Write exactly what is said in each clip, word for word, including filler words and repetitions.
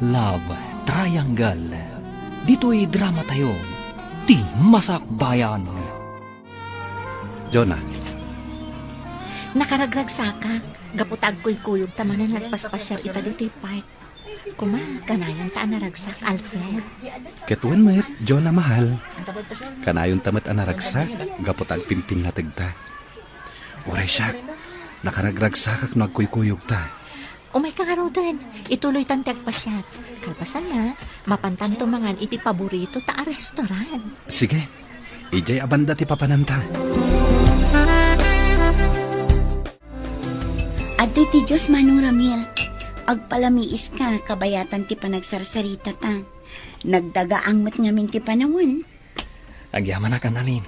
Love Triangle. Ditoy drama tayo, ti Masakbayan. Jonah. Nakaragragsakak, gapu ta agkuykuyog ta manen nga agpaspasiar ita ditoy park. Kuma, kanayon ta a naragsak, Alfred. Ket wen met, Jonah mahal. Kanayon ta met a naragsak, gapu ta agpimpinnategta. Uray siak, nakaragragsakak no agkuykuyogta. Umayka ngaruden, ituloytan ti agpasiar. Kalpasanna, mapantanto mangan iti paborito ta a restaurant. Sige, idiay a banda ti papananta. Adtoy ti Dios, Manong Ramil. Agpalamiiska, kabayatan ti panagsarsaritata. Nagdagaang met ngamin ti panawen. Agyamanak, Annalyn.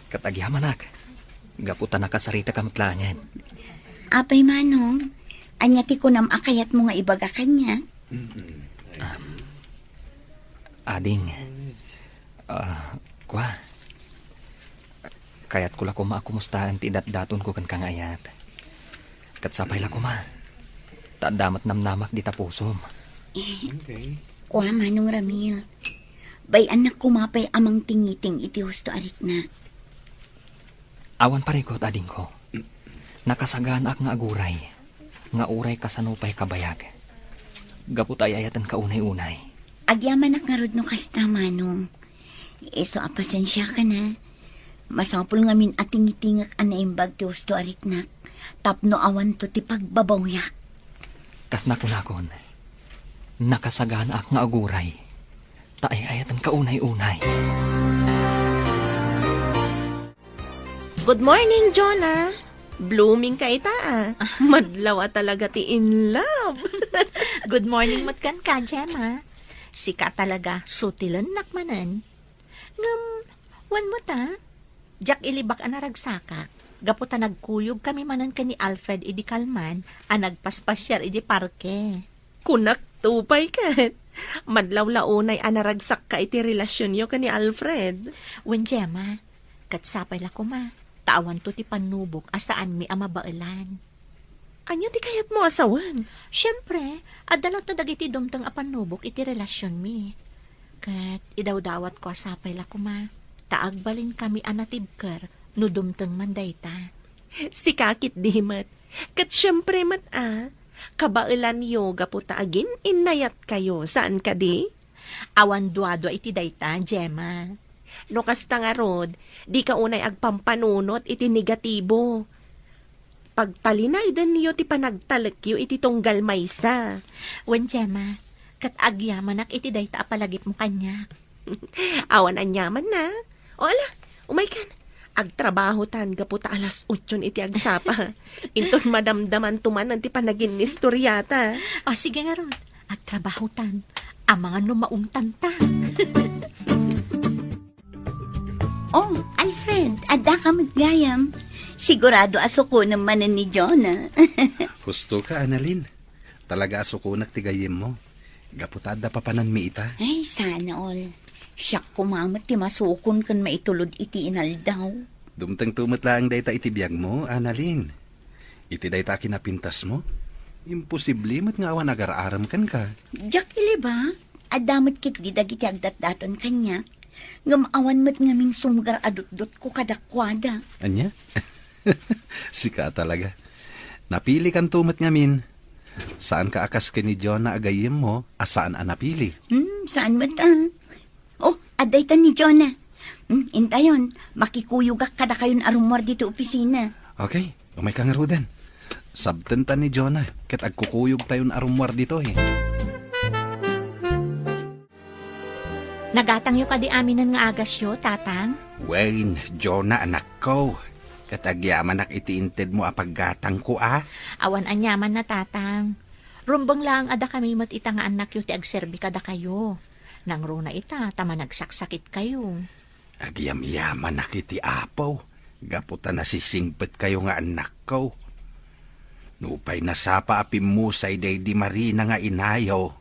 Ket agyamanak. Gapu ta nakasaritak met laengen. Apay, Manong, ania ti kunam a kayatmo nga ibaga kaniak? Ading, ah, kua, kayatko la koma a kumustaen ti idatdatonko kenka nga ayat. Ket sapay la koma, ta adda met namnamak dita pusom. Eh, kua, Manong Ramil, bay-annak koma pay a mangtingiting iti husto a riknak. Awan parikut, adingko. Nakasaganaak nga aguray, nga uray kasano pay kabayag. Gapu ta ay-ayatenka unay-unay. Agyamanak ngarud no kasta, Manong. Isu a pasensiakan a. Masapul ngamin a tingitingek a naimbag ti husto a riknak, tapno awanto ti pagbabawyak. Kas nakunakon, nakasaganaak nga aguray, ta ay-ayatenka unay-unay. Good morning, Jonah. Blooming ka ita, ah. Madlaw a talaga ti in love. Good morning met kenka, Gemma. Sika talaga, sutilennak manen. Ngem, wen met a, diak ilibak a naragsakak, gapu ta nagkuyog kami manen ken ni Alfred idi kalman a nagpaspasiar idi parke. Kunak to pay ket, madlaw la unay a naragsakka iti relasionyo ken ni Alfred. Wen, Gemma, ket sapay la koma, ta awanto ti pannubok a saanmi a mabaelan. Ania ti kayatmo a sawen? Siempre, adda latta dagiti dumteng a pannubok iti relasionmi. Ket idawdawatko a sapay la koma, ta agbalinkami a natibker no dumteng man dayta. Sika ketdi met. Ket siempre met a, kabaelanyo gapu ta agin-innayatkayo, saan kadi? Awan duadua iti dayta, Gemma. No kasta ngarud, dika unay agpampanunot iti negatibo. Pagtalinaydenyo ti panagtalekyo iti tunggal maysa. Wen, Gemma, ket agyamanak iti dayta a palagipmo kaniak. Awan aniamanna. O ala, umaykan. Agtrabahotan gapu ta alas otson iti agsapa. Inton madamdamanto manen ti panaginnistoriata. O, sige ngarud. Agtrabahotan. Amangan no maungtanta. Oh, Alfred, addaka met gayam. Sigurado a sukonem manen ni Jonah. Husto ka, Annalyn. Talaga a sukonak ti gayyemmo. Gapu ta adda papananmi ita. Ay, sana all. Siak koma met ti masukon ken maitulod iti inaldaw. Dumtengto met laeng dayta iti biagmo, Annalyn. Iti dayta a kinapintasmo, imposible met nga awan agar-arem kenka. Diak ilibak, adda met ketdi dagiti agdatdaton kaniak, ngem awan met ngamin sumgar a dutdotko kadakuada. Ania? Sika talaga. Napilikanto met ngamin. Saanka a kas ken ni Jonah a gayyemmo a saan a napili. Hmm, saan met a. Oh, adda ita ni Jonah. Hmm, intayon, makikuyogak kadakayon a rummuar ditoy opisina. Okay, umayka ngaruden. Sabtenta ni Jonah, ket agkukuyogtayon a rummuar ditoy. Nagatangyo kadi aminen nga agasyo, Tatang? Wen, Jonah, anakko. Ket agyamanak iti intedmo a paggatangko, a? Awan aniamanna, Tatang. Rumbeng laeng a dakami met ita nga annakyo ti agserbi kadakayo. Nangruna ita ta managsaksakitkayo. Agyamyamanak iti Apo, gapu ta nasisingpetkayo nga annakko. Nupay nasapa a pimmusay daydi Marina nga inayo,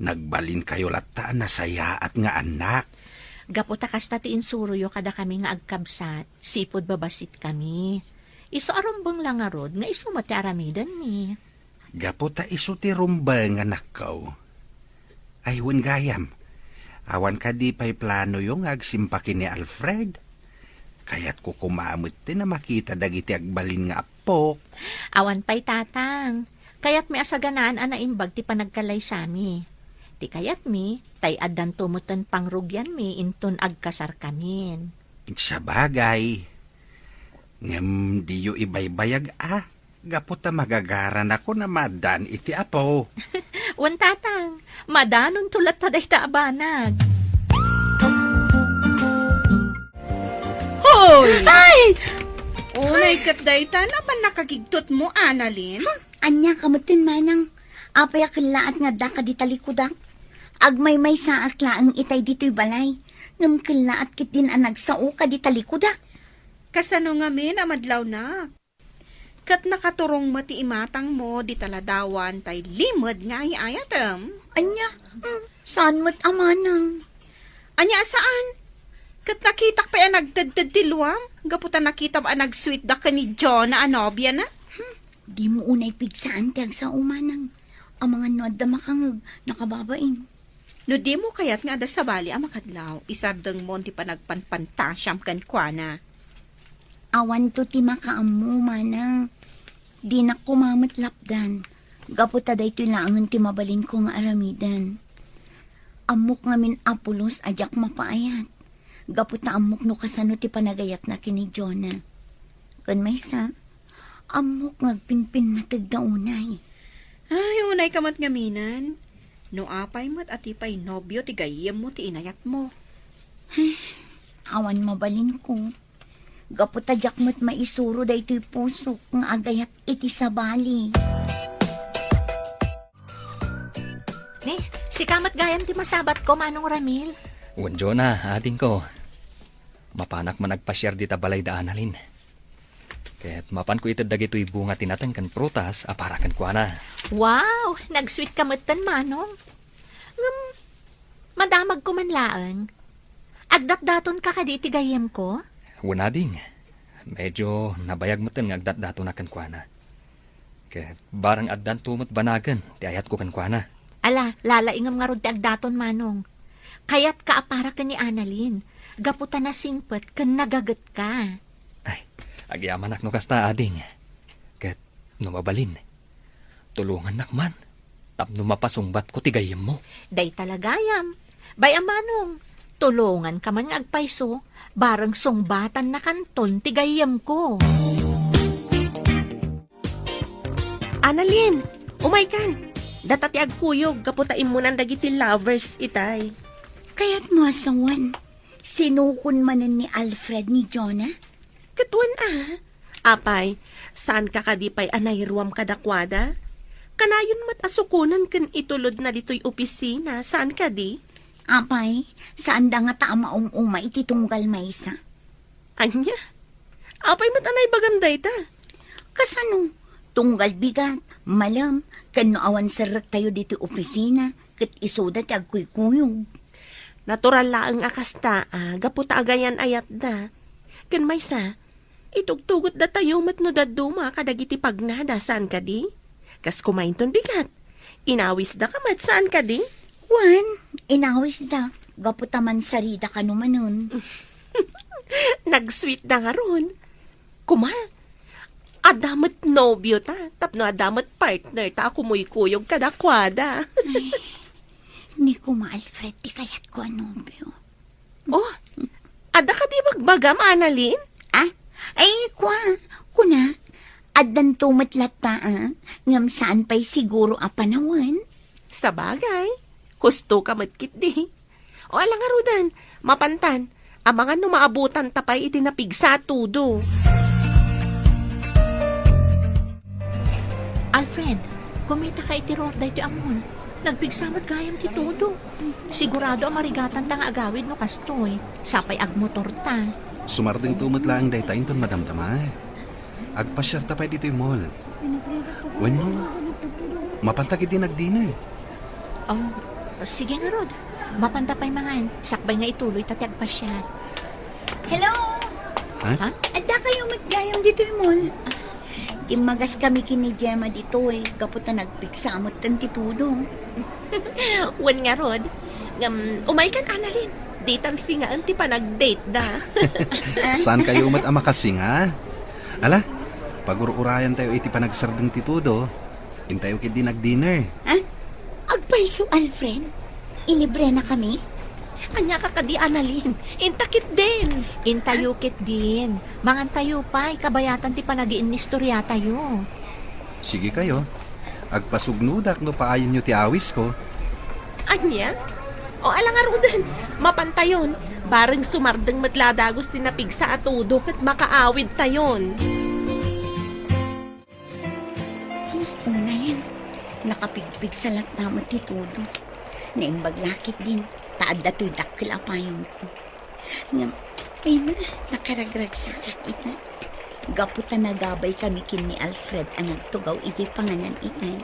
nagbalinkayo latta a nasayaat nga annak. Gapu ta kasta ti insuroyo kadakami nga agkabsat, sipud babasitkami. Isu a rumbeng la ngarud nga isu met ti aramidenmi. Gapu ta isu ti rumbeng, anakko, Ay, wen gayam. Awan kadi pay planoyo nga agsimpa ken ni Alfred? Kayatko koma metten a makita dagiti agbalin nga appok. Awan pay, Tatang. Kayatmi a saganaan a naimbag ti panagkalaysami. Ti kayatmi, tay addanto metten pangrugianmi inton agkasarkamin. Sabagay. Ngem diyo ibaybayag a, gapu ta magagaranakon a maaddaan iti apo. Wen, Tatang, madanonto latta dayta a banag. Hoy! Ay! Unay ket dayta, napan nakagigtutmo, Annalyn? Hmm, ania ka metten, manang? Apay a kellaat nga adda ka di talikudak? Agmaymaysaak laeng itay ditoy balay. Ngem kellaat ketdin a nagsao ka di talikudak. Kasano ngamin a madlawnak? Ket nakaturong met ti imatangmo dita ladawan tay limed nga ay-ayatem. Ania? Mm, saan met a manang? Ania a saan? Ket nakitak pay a nagtedted ti luam, gapu ta nakitam a nagsweetda ken ni Jonah a nobiana. Hmm, dimo unay pigsaan ti agsao, manang. Amangan no adda makangeg, nakababain. No dimo kayat nga adda sabali a makadlaw, isardengmon ti panagpanpantasiam kenkuana. Awanto ti makaammo, manang. Dinak koma met lapdan, gapu ta daytoy laengen ti mabalinko nga aramiden. Ammok ngamin a pulos a diak mapaayat, gapu ta ammok no kasano ti panagayatna ken ni Jonah. Ken maysa, ammok nga agpinpinnategda unay. Ay, unay ka met ngaminen. No apay met a ti pay nobio ti gayyemmo ti inayatmo. Awan mabalinko. Gapu ta diak met maisuro daytoy pusok nga agayat iti sabali. Ni, sika met gayam ti masabatko, Manong Ramil. Wen, Jonah, adingko. Mapanak man agpasiar dita balay da Annalyn. Ket mapanko ited dagitoy bunga ti nateng ken prutas a para kenkuana. Wow! Nagsweet ka metten, Manong. Ngem, madamagko man laeng. Agdatdatonka kadi iti gayyemko? Wen, ading. Medyo nabayag metten nga agdatdatonak kenkuana. Ket barang addanto met banagen ti ayatko kenkuana. Ala, lalaingem ngarud ti agdaton, Manong. Kayatka a para ken ni Annalyn, gapu ta nasingpet ken nagagetka. Ay, agyamanak no kasta, ading. Ket no mabalin, tulongannak man tapno mapasungbatko ti gayyemmo. Dayta la gayam. Bay-am, Manong, tulonganka man nga agpayso, bareng sungbatannakanton ti gayyemko. Annalyn, umaykan! Data ti agkuyog gapu ta immunan dagiti lovers itay. Kayatmo a sawen, sinukon manen ni Alfred ni Jonah? Ket wen a. Apay, saanka kadi pay a nairuam kadakuada? Kanayon met a sukonen ken itulodna ditoy opisina, saan kadi? Apay, saanda ngata a maum-uma iti tunggal maysa. Ania? Apay met a naibagam dayta? Kasano? Tunggal bigat, malem, ken no awan serrektayo ditoy opisina, ket isuda ti agkuykuyog. Natural laeng a kasta, a, gapu ta agayan-ayatda. Ken maysa, itugtugotdatayo met no dadduma kadagiti pagnada, saan kadi? Kas kumainton bigat. Inawisda ka met, saan kadi? Wen, inawisda. Gapu ta mansarida kano manen. Nagsweetda ngarud. Kuma, adda met nobio ta, tapno adda met partner ta a kumuykuyog kadakuada. Ay, ni Kuma Alfred ti kayatko a nobio. Oh, adda kadi bagbagam, Annalyn? Ah? Ay, kua, kunak, addanto met latta, ah, ngem saan pay siguro a panawen. Sabagay, husto ka met ketdi. O, ala ngaruden, mapantan, amangan no maabutanta pay iti napigsa a tudo. Alfred, kumitaka iti ruar daytoy a mall. Nagpigsa met gayam ti tudo. Sigurado a marigatanta nga agawid no kastoy. Sapay agmotorta. Sumardengto met laeng dayta inton madamdama. Agpasiarta pay ditoy mall. Wenno, mapanta ketdi nagdinner. Oh, sige ngarud. Mapanta pay mangan. Sakbay nga ituloyta ti agpasiar. Hello! Ha? Ha? Adda kayo met gayam ditoy mall. Timmagas kami ken ni Gemma ditoy, gapu ta nagpigsa metten ti tudo. Wen ngarud, ngem umaykan, Annalyn. Ditan singaen ti panagdate da. Saan kayo met a makasinga? Ala, pagur-urayan tayo iti panagsardeng ti tudo. Intayo ketdi nag-dinner. Ah? Agpayso, Alfred? Ilibre na kami? Ania ka kadi, Annalyn? Inta ketdin. Intayo ketdin. Mangan tayo pay, kabayatan ti panagiinnistorya tayo. Sige kayo. Agpasugnodak no paayenyo ti awisko. Ania? O, ala ngaruden, mapantayon. Bareng sumardeng met la dagus ti napigsa a tudo ket makaawidtayon. Unayen, nakapigpigsa latta met ti tudo. Naimbag la ketdin, ta adda toy dakkel a payongko. Ngem, ay na, nakaragragsakak ita. Gapu ta nagabay kami ken ni Alfred a nagtugaw idiay panganan itay.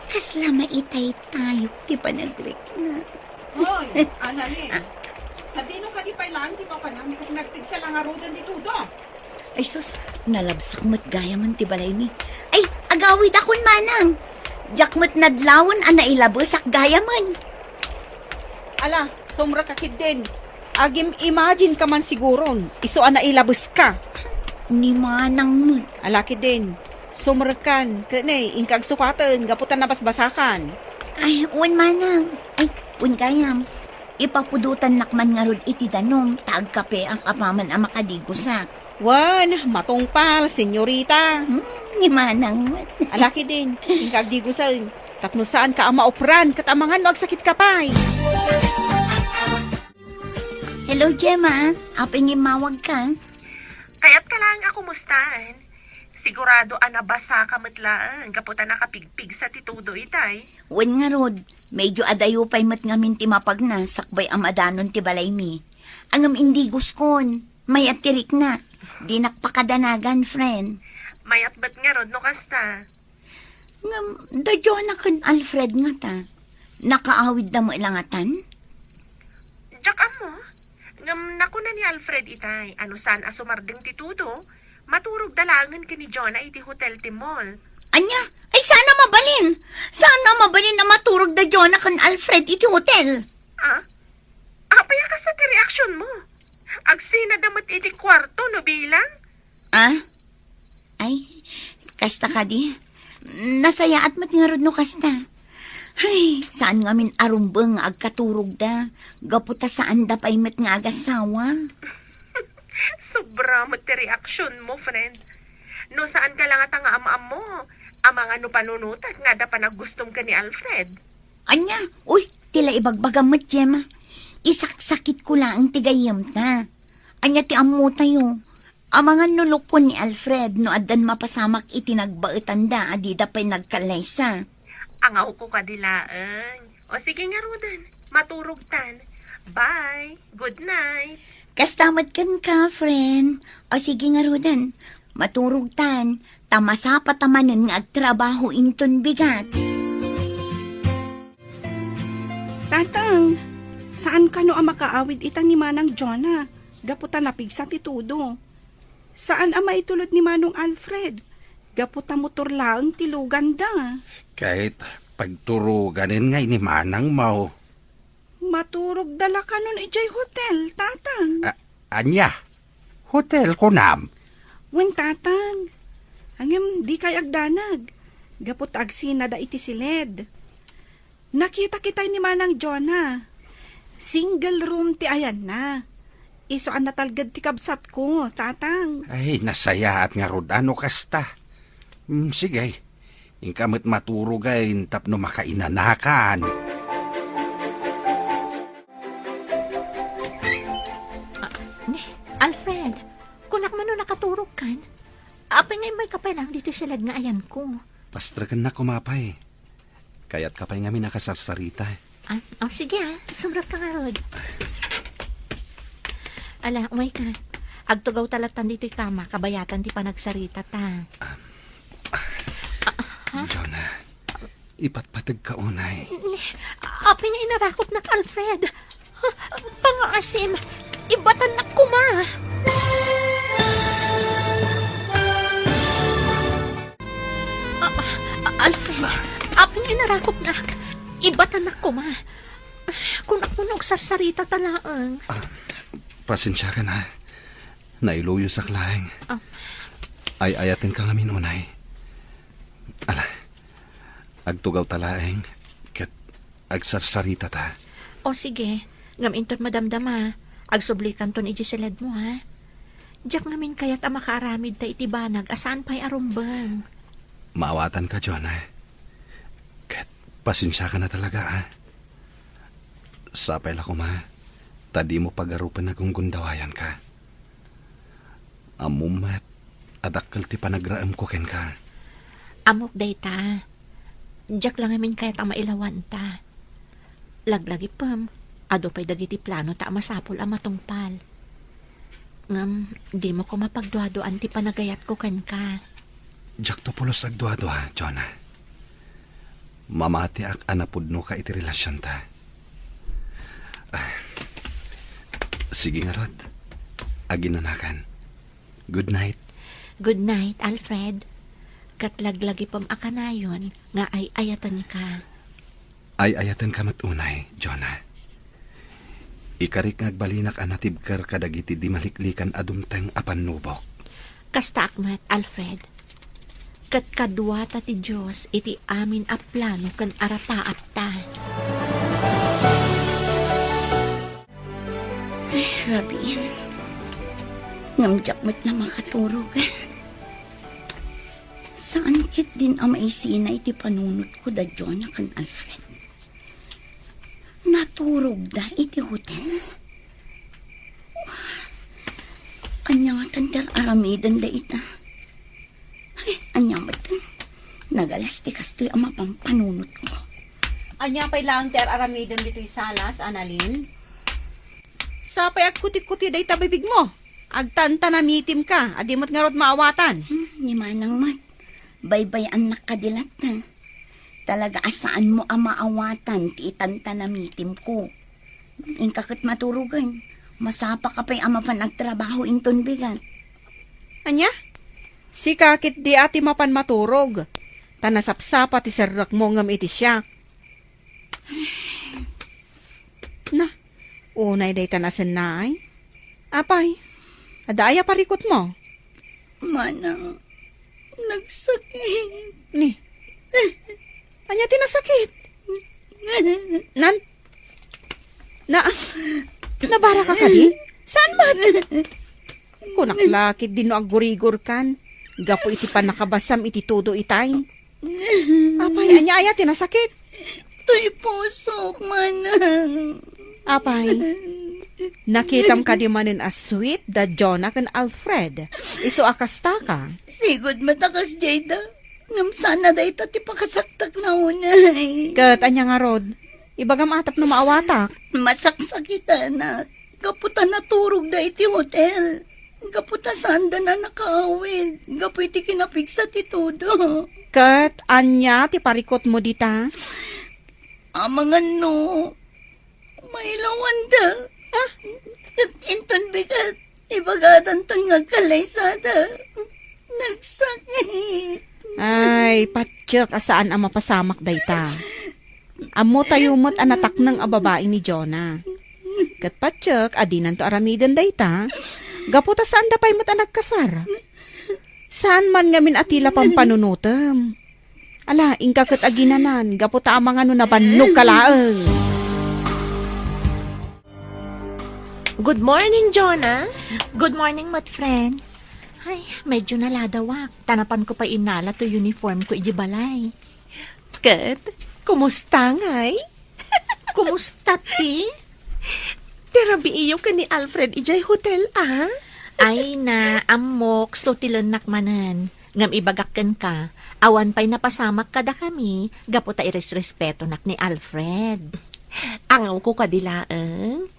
Kasla maitaytayok ti panagrikna. Hoy, Annalyn, sadino kadi pay laeng ti papanam ket nagpigsa la ngaruden ti tudo? Ay sus, nalabsak met gayamen ti balaymi. Ay, agawidakon manang. Diak met nadlawen a nailabesak gayamen. Ala, sumrekka ketdin. Agim-imagine ka man siguron, isu a nailabeska. Ni manang met. Ala ketdin, sumrekkan, ket ne, inka agsukaten gapu ta nabasbasakan. Ay, wen manang. Ay, wen gayam. Ipapudotannak man ngarud iti danum, ta agkapeak apaman a makadigusak. Wen, matungpal, senyorita. Hmm, ni manang met. Ala ketdin, inka agdigusen. Tapno saanka a maupran, ket amangan no agsakitka pay. Hello, Gemma. Apay nga immawagka? Kayatka laeng a kumustaen. Sigurado a nabasaka met laeng gapu ta nakapigpigsa ti tudo itay. Wen ngarud, medyo adayo pay met ngamin ti mapagna sakbay a madanon ti balaymi. Ngem indiguskon, mayat ti rikna. Dinak pakadanagan, friend. Mayat met ngarud no kasta. Ngem, da Jonah ken Alfred ngata, nakaawidda met la ngatan? Diak ammo. Ngem nakuna ni Alfred itay a no saan a sumardeng ti tudo, maturogda laengen ken ni Jonah iti hotel ti mall. Ania? Ay, saan a mabalin? Saan a mabalin a maturogda Jonah ken Alfred iti hotel? Ah? Apay a kasta ti reaksionmo? Agsinada met iti kuarto no bilang? Ah? Ay, kasta kadi. Nasayaat met ngarud no kasta. Ay, saan ngamin a rumbeng nga agkaturogda, gapu ta saanda pay met nga agasawa. Sobra met ti reaksionmo, friend. No saanka la ngata nga am-ammo, amangan no panunotek nga adda panaggustom ken ni Alfred. Ania? Uy, ti la ibagbagam met, Gemma. Isaksakitko laeng ti gayyemta. Ania ti ammotayo? Amangan no lukon ni Alfred no addan mapasamak iti nagbaetanda a dida pay nagkallaysa. Angawko kadi laeng. O sige ngaruden, maturogtan. Bye. Good night. Kasta met kenka, friend. O sige ngaruden, maturogtan. Ta masapata manen nga agtrabaho inton bigat. Tatang, saan kano a makaawid ita ni Manang Jonah, gapu ta napigsa ti tudo. Saan a maitulod ni Manong Alfred, gapu ta motor laeng ti luganda. Ket pagturoganen ngay ni Manang Mau. Maturogda la kanon idiay hotel, Tatang. A-, ania? Hotel, kunam? Wen, Tatang. Ngem, dikay agdanag. Gapu ta agsinada iti siled. Nakita kitay ni Manang Jonah. Single room ti ayanna. Isu a natalged ti kabsatko, Tatang. Ay, nasayaat ngarud a no kasta. Mm, sige. Inka met maturogen tapno makainanakan. Ah, ne, Alfred, kunak man no nakaturogkan? Apay nga immayka pay laeng ditoy siled nga ayanko? Pastrekennak koma pay. Kayatka pay ngamin a kasarsarita. Ah, oh, sige ah. Sumrekka ngarud. Ala, umayka. Agtugawta lattan ditoy kama, kabayatan ti panagsaritata. Ah, ha? Jonah, ipatpategka unay. Apay nga inarakopnak, Alfred? Pangaasim, ibatannak koma. Ah, ah, Alfred, apay nga Dakopnak, ibatanak koma. Kunak no agsarsarita ta laeng. Ah, pasensiakan, ha. Nailuyosak laeng. Ah. Ay-ayatenka ngamin unay. Ala, agtugawta laeng, ket agsarsarita ta. O sige, ngem inton madamdama, agsublikanton idiay siledmo, ha? Diak ngamin kayat a makaaramidta iti banag a saan pay a rumbeng. Maawatanka, Jonah. Ket pasensiakan a talaga, ha? Sapay la koma, ta dimo pagarupen a gunggundawayanka. Ammom met a dakkel ti panagraemko kenka. Ammok dayta. Diak la ngamin kayat a mailawanta. Laglagipem, adu pay dagiti planota a masapul a matungpal. Ngem, dimo koma pagduaduaan ti panagayatko kenka. Diakto pulos agduadua, Jonah. Mamatiak a napudnoka iti relasionta. Ah, sige ngarud, aginanakan. Good night. Good night, Alfred. Ket laglagipem a kanayon nga ay-ayatenka. Ay-ayatenka met unay, Jonah. Ikarik nga agbalinak a natibker kadagiti di maliklikan a dumteng a pannubok. Kastaak met, Alfred. Ket kaduata ti Dios iti amin a plano ken arapaatta. Ay, rabiin. Ngem diak met la makaturog. Saan ketdin a maisina iti panunotko da Jonah ken Alfred. Naturogda iti hotel. Ania ngatan ti ar-aramidenda ita? Ay, ania met? Nagalas ti kastoy a mapanpanunotko. Ania pay laeng ti ar-aramidem ditoy salas, Annalyn? Sapay agkutikuti dayta bibigmo. Agtantanamitimka, a di met ngarud maawatan. Hmm, ni Manang met. Baybay-annak kadi latta. Talaga a saanmo a maawatan ti itantanamitimko. Inka ket maturogen. Masapaka pay a mapan agtrabaho inton bigat. Ania? Sika ketdi a ti mapan maturog, ta nasapsapa ti serrekmo ngem iti siak. Na, unay dayta nasennaay. Apay, adda aya parikutmo? Manang, nagsakit. Ni, ania ti nasakit? Nan, na, nabaraka kadi? Saan met? Kunak la ketdin no aggurigorkan gapu iti pannakabasam iti todo itay. Apay, ania aya ti nasakit? Toy pusok, Manang. Apay, nakitam kadi manen a sweet da Jonah ken Alfred. Isu a kastaka. Sigud met a kasdiay da. Ngem saan a dayta ti pakasaktak la unay. Ket ania ngarud? Ibagam a tapno maawatak. Masaksakitan, nak. Gapu ta naturogda iti hotel. Gapu ta saanda a nakaawid. Gapu iti kinapigsa ti todo. Ket ania ti parikutmo dita? Amangan no mailawanda. Ah? Ket inton bigat, ibagadanton nga agkallaysada. Nagsakit. Ay, patiek a saan a mapasamak dayta. Ammotayo met a natakneng a babai ni Jonah. Ket patiek a dinanto aramiden dayta, gapu ta saanda pay met a nagkasar. Saan man ngamin a ti la pampanunotem. Ala, inka ket aginanan, gapu ta amangan no nabannogka laeng. Good morning, Jonah. Good morning, met friend. Ay, medyo naladawak. Ta napanko pay inala toy uniformko idiay balay. Ket, kumusta ngay? Kumusta ti? Ti rabiiyo ken ni Alfred idiay hotel, a? Ay na, ammok, sutilennak manen. Ngem ibagak kenka, awan pay napasamak kadakami, gapu ta iresrespetonak ni Alfred. Angawko kadi laeng?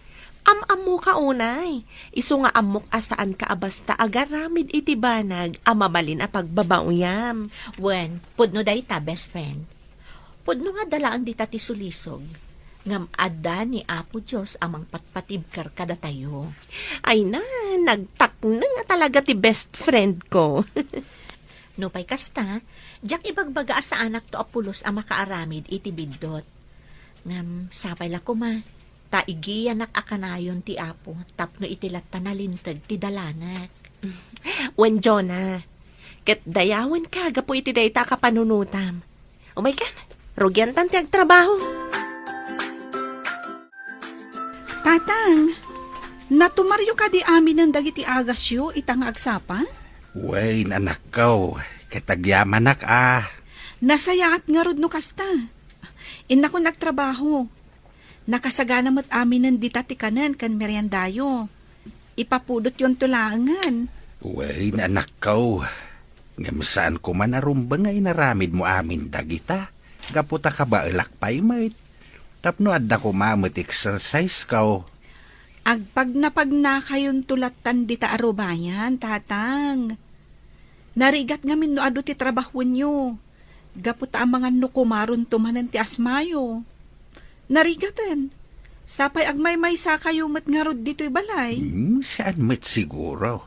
Am-ammoka unay, isu nga ammok a saanka a basta agaramid iti banag a mabalin a pagbabaoyam. Wen, pudno dayta, best friend. Pudno nga adda laeng dita ti sulisog, ngem adda ni Apo Dios a mangpatpatibker kadatayo. Ay na, nagtakneng a talaga ti best friend ko. Nupay kasta, diak ibagbaga a saanakto a pulos a makaaramid iti biddut. Ngem sapay la koma, ta igiyanak a kanayon ti Apo tapno iti latta nalinteg ti dalanak. Wen, Jonah, ket dayawenka gapu iti dayta a kapanunotam. Umaykan, rugiantan ti agtrabaho. Tatang, natumaryo kadi aminen dagiti agasyo ita nga agsapa? Wen, anakko, ket agyamanak a. Nasayaat ngarud no kasta. Innakon agtrabaho. Nakasagana met aminen dita ti kanen ken meriendayo. Ipapudotyonto laengen. Wen, anakko. Ngem saan koma a rumbeng nga inaramidmo amin dagita, gapu ta kabaelak pay met. Tapno adda koma met exercise-ko. Agpagnapagnakayonto lattan dita a rubayan, Tatang. Narigat ngamin no adu ti trabahoenyo. Gapu ta amangan no kumaronto manen ti asmayo. Narigaten. Sapay agmaymaysakayo met ngarud ditoy balay. Hmm, saan met siguro.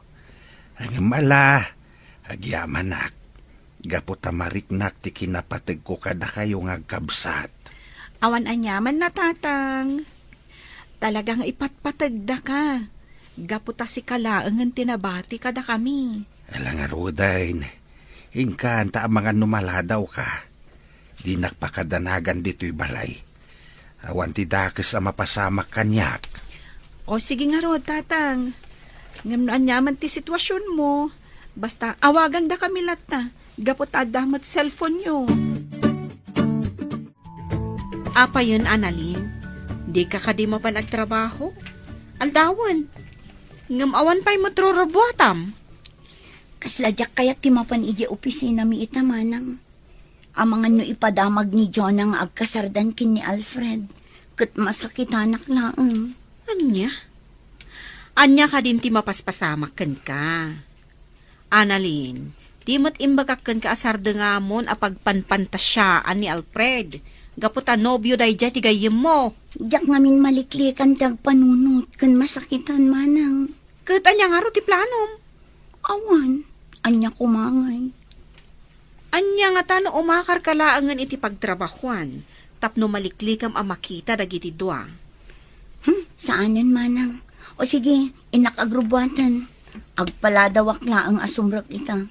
Ngem ala, agyamanak. Gapu ta mariknak ti kinapategko kadakayo nga agkabsat. Awan aniaman a, Tatang. Talaga nga ipatpategdaka. Gapu ta sika laengen ti nabati kadakami. Ala ngaruden, inkan ta amangan no maladawka. Dinak pakadanagan ditoy balay. Awan ti dakes a mapasamak kaniak. O, sige ngarud, Tatang. Ngem no aniaman ti situasionmo, basta awagandakami latta, gapu ta adda met cellphone-yo. Apayen, Annalyn? Dika kadi mapan agtrabaho? Aldawen. Ngem awan pay met rurubuatam. Kasla diak kayat ti mapan idiay opisinami ita, manang. Amangan no ipadamag ni Jonah nga agkasardan ken ni Alfred, ket masakitanak laeng. Ania? Ania kadin ti mapaspasamak kenka? Annalyn, di met imbagak kenka a sardengamon a pagpanpantasiaan ni Alfred, gapu ta nobio daydiay ti gayyemmo. Diak ngamin maliklikan ti agpanunot ken masakitan, manang. Ket ania ngarud ti planom? Awan, ania koma ngay? Ania ngata no umakarka laengen iti pagtrabahoan tapno maliklikam a makita dagiti dua? Hmm, saanen, manang. O sige, innak agrubuaten. Agpaladawak laeng a sumrek ita.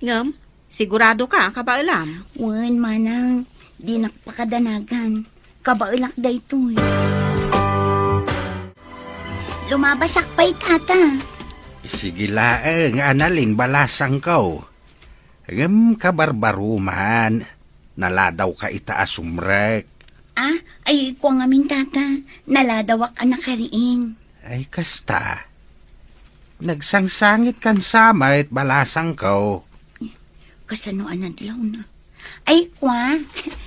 Ngem, siguradoka a kabaelam? Wen, manang. Dinak pakadanagan. Kabaelak daytoy. Lumabasak pay, Tata. Sige laeng, Annalyn, balasangko. Ngem kabarbaruman, naladawka ita a sumrek. Ah, ay, kua ngamin, Tata. Naladawak a nakariing. Ay, kasta. Nagsangsangitkan sa met, balasangko. Kasano a nadlawna? Ay, kua,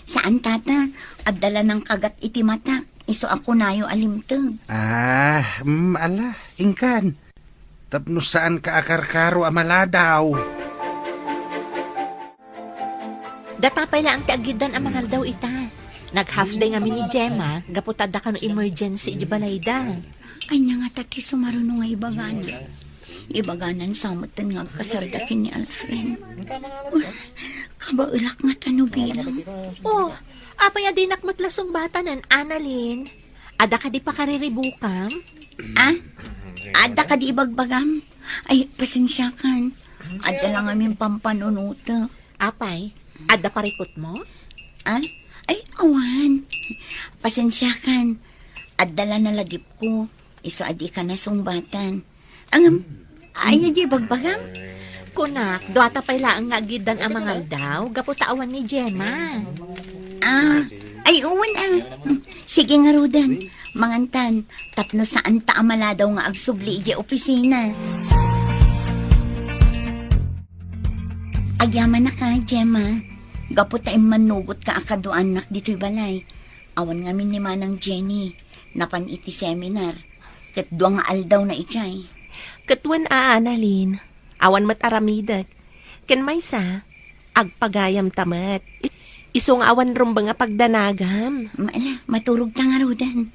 saan, Tata. Adda la nangkagat iti matak, isu a kunayo a limteg. Ah, mm, ala, inkan. Tapno saanka a karkaro a maladaw. Data pay laeng ti agiddan a mangaldaw ita. Nag-half day ngamin ni Gemma, gapu ta adda kano emergency iti balayda. Ania ngata ti sumaruno nga ibagana? Ibaganan sa metten nga agkasarda ken ni Alfred. Uy, kabaelak ngata no bilang. Oh, apay a dinak met la sungbatanen, Annalyn? Adda kadi pakariribukam? Ah? Adda kadi ibagbagam? Ay, pasensiakan. Adda la ngamin pampanunotek. Apay, adda parikutmo? Ah? Ay, awan. Pasensiakan. Adda la naladipko. Isu a dika nasungbatan. Ngem, ania ti ibagbagam? Kunak, duata pay laeng nga agiddan a mangaldaw, gapu ta awan ni Gemma. Ah, ay, wen, ah. Sige ngaruden, mangantan, tapno saanta a maladaw nga agsubli idiay opisina. Agyamanak a, Gemma, gapu ta immannugotka a kaduaannak ditoy balay. Awan ngamin ni Manang Jenny, napan iti seminar, ket dua nga aldawna idiay. Ket wen a, Annalyn, awan met aramidek. Ken maysa, agpagayamta met. Isu nga awan rumbeng a pagdanagam. Maala, maturogta ngaruden.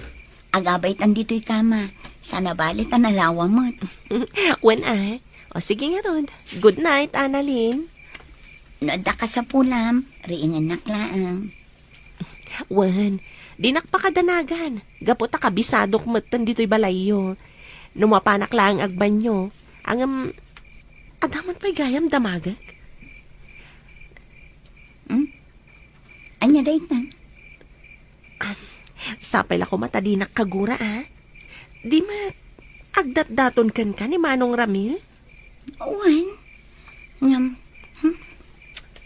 Agabaytan ditoy kama, saan a bale ta nalawa met. Wen a. O sige ngarud. Good night, Annalyn. No adda kasapulam, riingennak laeng. Wen, dinak pakadanagan. Gapu ta kabisadok metten ditoy balayyo. No mapanak laeng agbanyo. Ngem, adda man pay gayam damagek? Hmm? Ania dayta? Sapay la koma ta dinak kagura, a? Di met, agdatdaton kenka ni Manong Ramil? Wen, ngem, hmm?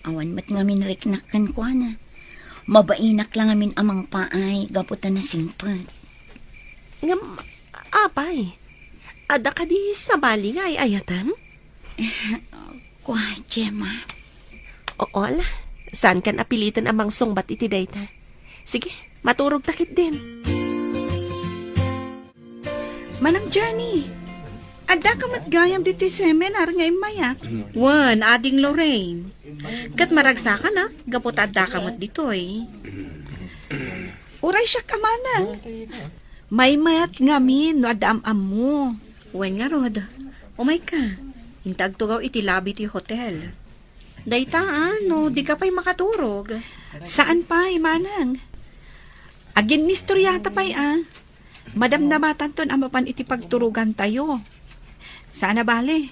Awan met ngamin riknak kenkuana. Mabainak la ngamin a mangpaay gapu ta nasingpet. Ngem, apay, adda kadi sabali nga ay-ayatem? Kua, Gemma. Oo, ala. Saankan a piliten a mangsungbat iti dayta. Sige, maturogta ketdin. Manang Jenny, addaka met gayam ditoy seminar nga immayak? Wen, Ading Lorraine. Ket maragsakanak, gapu ta addaka met ditoy. Uray siak a manang. Maymayat ngamin no adda am-ammo. Wen ngarud, umayka. Inta agtugaw iti lobby ti hotel. Dayta, a, no dika pay makaturog. Saan pay, manang. Aginnistoriata pay, a. Madamdamatanton a mapan iti pagturogantayo. Saan a bale,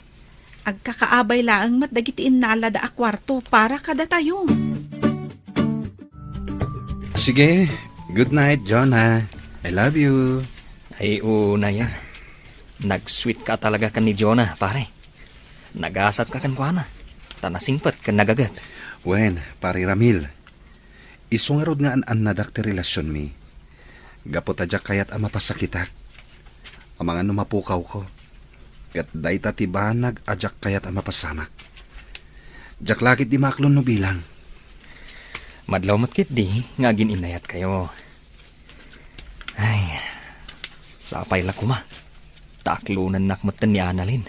agkakaabay laeng met dagiti innalada a kuarto para kadatayo. Sige, good night, Jonah. I love you. Ay, unay, a. Nag-sweet ka talaga ken ni Jonah, pare. Nagasatka kenkuana, ta nasingpet ken nagaget. Wen, Pare Ramil, isu ngarud nga an-annadak ti relasionmi. Gapu ta diak kayat a mapasakitak. Amangan no mapukawko. Ket dayta ti banag a diak kayat a mapasamak. Diak la ketdi maaklon no bilang. Madlaw met ketdi nga agin-innayatkayo. Ay, sapay la koma. Ta aklonennak metten ni Annalyn.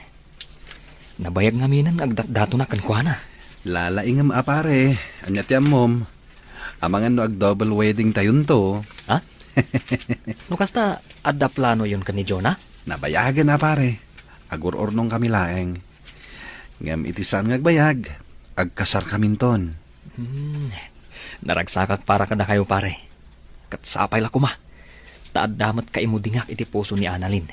Nabayag ngaminen nga agdatdatonak kenkuana. Lalaingem a pare, ania ti ammom? Amangan no ag-double wedding tayonto. Ha? No kasta, adda planoyon ken ni Jonah? Nabayagen a pare. Agur-urnongkami laeng. Ngem iti saan nga agbayag, agkasarkaminton. Hmm, naragsakak para kadakayo, pare. Ket sapay la koma, ta adda met kaimudingak iti puso ni Annalyn,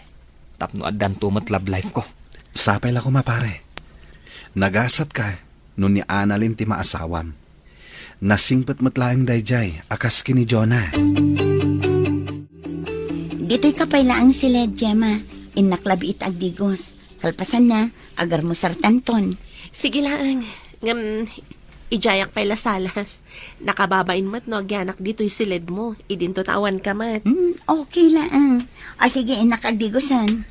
tapno addanto met love life ko. Sapay la koma, pare. Nagasatka no ni Annalyn ti maasawam. Nasingpet met laeng daydiay a kas ken ni Jonah. Ditoyka pay laeng siled, Gemma. Innak labi ita agdigos. Kalpasanna, agarmusartanton. Sige laeng. Ngem, idiayak pay la salas. Nakababain met no agyanak ditoy siledmo. Idinto ta awanka met. Hmm, okay laeng. O sige, innak agdigosan.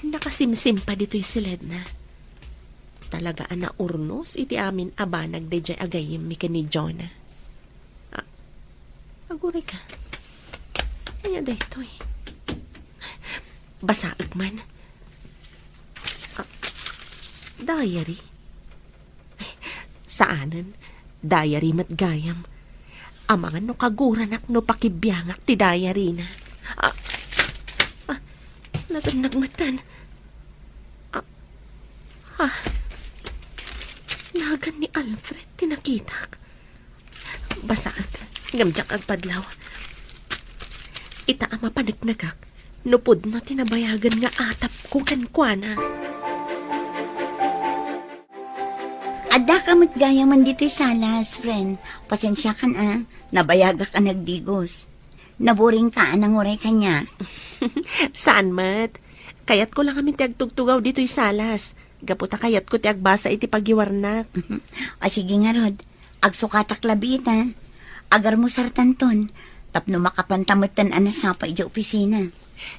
Nakasimsim pay ditoy siledna. Talaga a naurnos iti amin a banag daydiay a gayyemmi ken ni Jonah. A-, agurayka. Ania daytoy? Basaek man. A, diary? Saanen, diary met gayam. Amangan no kaguranak no pakibiangak ti diary na. A, a, natennag metten. A, a, nagan ni Alfred ti nakitak. Basaek, ngem diak agpadlaw. Ita a mapaneknekak, no pudno ti nabayagen nga atapko kenkuana. Addaka met gayamen ditoy salas, friend. Pasensiakan a, nabayagak a nagdigos. Naburingka a nanguray kaniak. Saan met. Kayatko la ngamin ti agtugtugaw ditoy salas. Gapu ta kayatko ti agbasa iti pagiwarnak. O sige ngarud, agsukatak labi ita. Agarmusartanton, tapno makapanta metten a nasapa idiay opisina.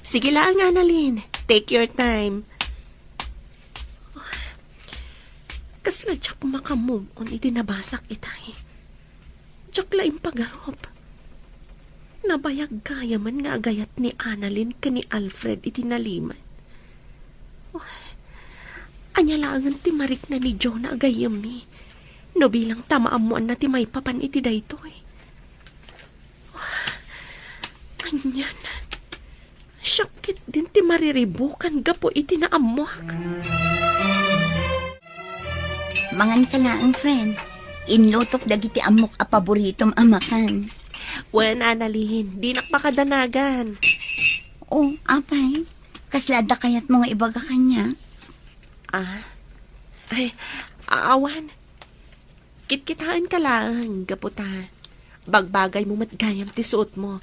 Sige laeng, Annalyn. Take your time. Kasla diak maka-move on iti nabasak itay. Diak la impagarup. Nabayag gayamen nga agayat ni Annalyn ken ni Alfred iti nalimed. Oh, ania laengen ti marikna ni Jonah a gayyemmi no bilang ta maammoanna ti maipapan iti daytoy? Oh, anian? Siak ketdin ti mariribukan gapu iti naammoak. Mangan ka laeng, friend. Inlutok dagiti ammok a paboritom a makan. Wen, Annalyn, dinak makadanagan. Oh, apay, kasla adda kayatmo nga ibaga kaniak? Ah? Ay, awan. Kitkitaenka laeng, gapu ta bagbagaymo met gayam ti suotmo.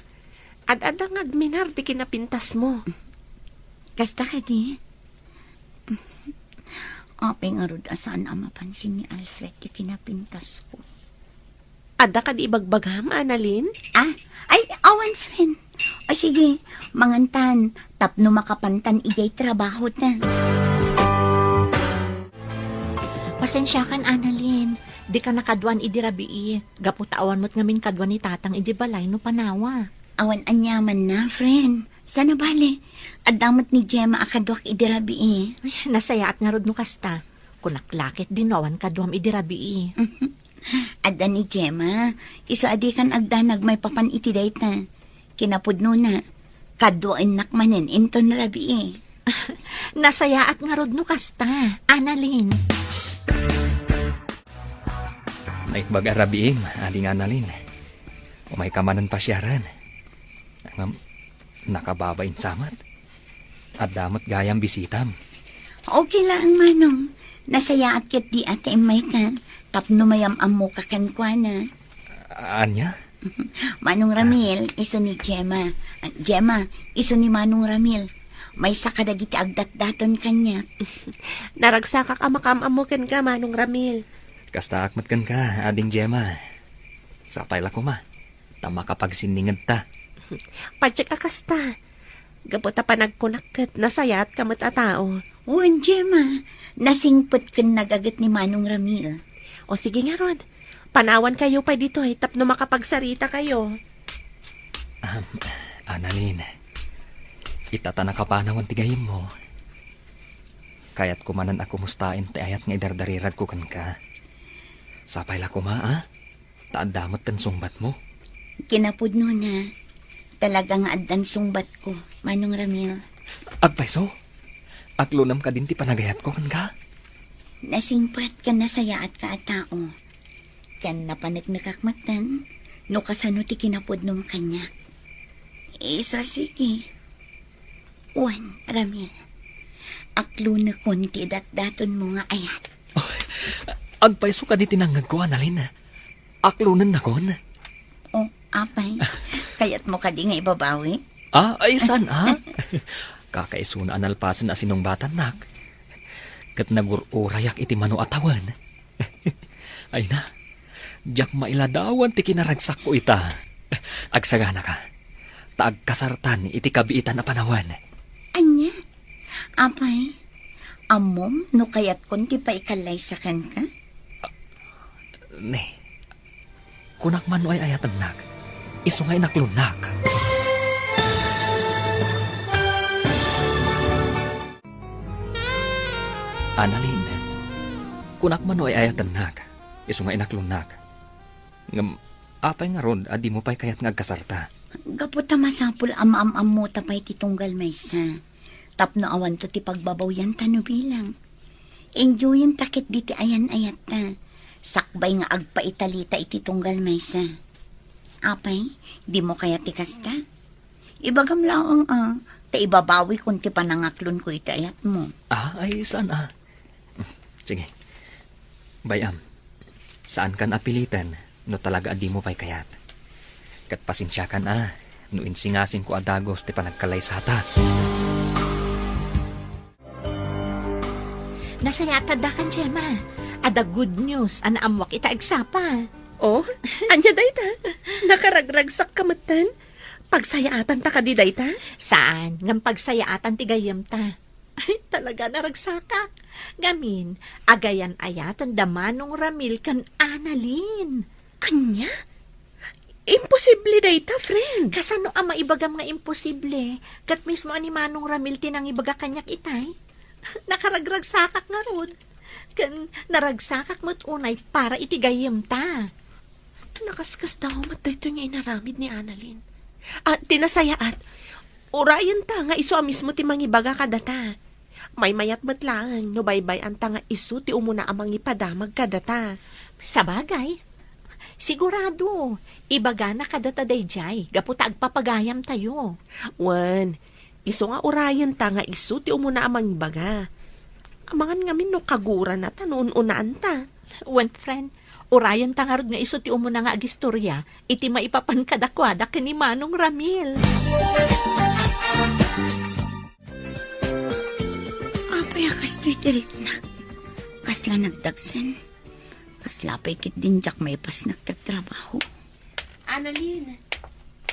Ad-adda nga agminar ti kinapintasmo. Kasta kadi? Apay ngarud a saan a mapansin ni Alfred ti kinapintasko? Adda kadi ibagbagam, Annalyn? Ah, ay, awan, friend. O sige, mangantan, tapno makapantan idiay trabaho ta. Pasensiakan, Annalyn. Dika nakaduan idi rabii. Gapu ta awan met ngamin kaduan ni Tatang idi balay no panawa. Awan aniamanna, friend. Sana bale, adda met ni Gemma a kaduak idi rabii. Ay, nasayaat ngarud no kasta. Kunak la ket dinno awan kaduam idi rabii. Adda ni Gemma, isu a dikan agdanag maipapan iti dayta. Kinapudnona, kaduaennak manen inton rabii. Nasayaat ngarud no kasta, Annalyn. Naimbag a rabiim, Ading Annalyn. Umayka manen pasiaren. Ngem, nakababain sa met. Adda met gayam bisitam. Okay laeng, Manong. Nasayaat ket dia ta immayka tapno mayam-ammoka kenkuana. Ania? Manong Ramil, isu ni Gemma. Gemma, isu ni Manong Ramil. Maysa kadagiti agdatdaton kaniak. Naragsakak a makaam-ammo kenka, Manong Ramil. Kastaak met kenka, Ading Gemma. Sapay la koma ta makapagsinningedta. Patiek a kasta. Gapu ta panagkunak ket nasayaatka met a tao. Wen, Gemma, nasingpet ken nagaget ni Manong Ramil. O sige ngarud, panawankayo pay ditoy tapno makapagsaritakayo. Ahem, Annalyn, ita ta nakapanawan ti gayyemmo, kayatko manen a kumustaen ti ayat nga idardariragko kenka. Sapay la koma, a? Ta adda met ti sungbatmo. Kinapudnona, talaga nga addan sungbatko, Manong Ramil. Agpayso, aklonam kadin ti panagayatko kenka? Nasingpet ken nasayaatka a tao. Ken napaneknekak metten no kasano ti kinapudnom kaniak. Isu a sige. Wen, Ramil, aklonekon ti datdatonmo nga ayat. Agpayso kadi ti nangngegko, Annalyn. Aklonennakon. Oh, apay. Kayatmo kadi nga ibabawi? Ah, ay, saan, ah? Kakaisuna a nalpasen a sinungbatannak. Ket nagur-urayak iti mano a tawen. Ay na, diak mailadawan ti kinaragsakko ita. Agsaganaka, ta agkasartan iti kabiitan a panawen. Ania? Apay, ammom no kayatkon ti paikallaysa kenka? Ne, kunak man no ay-ayatennak, isu nga inaklonnak. Annalyn, kunak man no ay-ayatennak, isu nga inaklonnak. Ngem, apay ngarud a dimo pay kayat nga agkasarta? Gapu ta masapul a maam-ammota pay ti tunggal maysa, tapno awanto ti pagbabawianta no bilang. Enjoyenta ketdi ti ayan-ayatta, sakbay nga agpaitalita iti tunggal maysa. Apay, dimo kayat ti kasta? Ibagam laeng a, ta ibabawikon ti panangaklonko iti ayatmo. Ah, ay, saan a? Sige. Bay-am, saankan a piliten no talaga a dimo pay kayat. Ket pasensiakan a, no insingasingko a dagus ti panagkallaysata. Nasayaat addakan, Gemma. Adda good news a naammoak ita agsapa. Oh, ania dayta? Nakaragragsakka metten? Pagsayaatanta kadi dayta? Saan, ngem pagsayaatan ti gayyemta. Ay, talaga, naragsakak. Ngamin, agayan-ayaten da Manong Ramil ken Annalyn. Ania? Imposible dayta, friend. Kasano a maibagam nga imposible? Ket mismo a ni Manong Ramil ti nangibaga kaniak itay. Nakaragragsakak ngarud. Ken naragsakak met unay para iti gayyemta. Nakaskasdaaw met daytoy nga inaramid ni Annalyn. Ah, ti nasayaat, urayenta nga isu a mismo ti mangibaga kadata. Maymayat met laeng no baybay-anta nga isu ti umuna a mangipadamag kadata. Sabagay, sigurado, ibagana kadata daydiay gapu ta agpapagayamtayo. Wen, isu nga urayenta nga isu ti umuna a mangibaga. Amangan ngamin no kagurana ta no un-unaanta. Wen, friend, urayenta ngarud nga isu ti umuna nga agistorya iti maipapan kadakuada ken ni Manong Ramil. Apay a kastoy ti riknak? Kasla nagdagsen. Kasla pay ketdin diak maipasnek ti agtrabaho. Annalyn,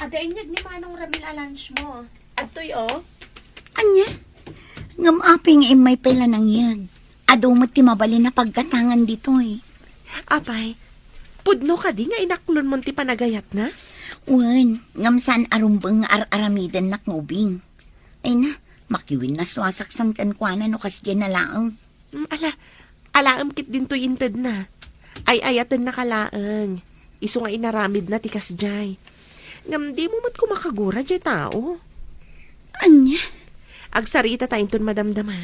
adda inyeg ni Manong Ramil a lunch mo. Adtoy, o. Ania? Ngem apay nga immay pay la nangyeg? Adu met ti mabalin a paggatangan ditoy. Apay, pudno kadi nga inaklonmon ti panagayatna? Wen, ngem saan a rumbeng nga ar-aramidennak nga ubing. Ay na, makiwin na suasaksan kenkuana no kasdiay na laeng. Mm, ala, alaem ketdin toy intedna. Ay-ayatennaka laeng. Isu nga inaramidna ti kasdiay. Ngem dimo met koma kagura diay tao. Ania? Agsarita ta inton madamdama.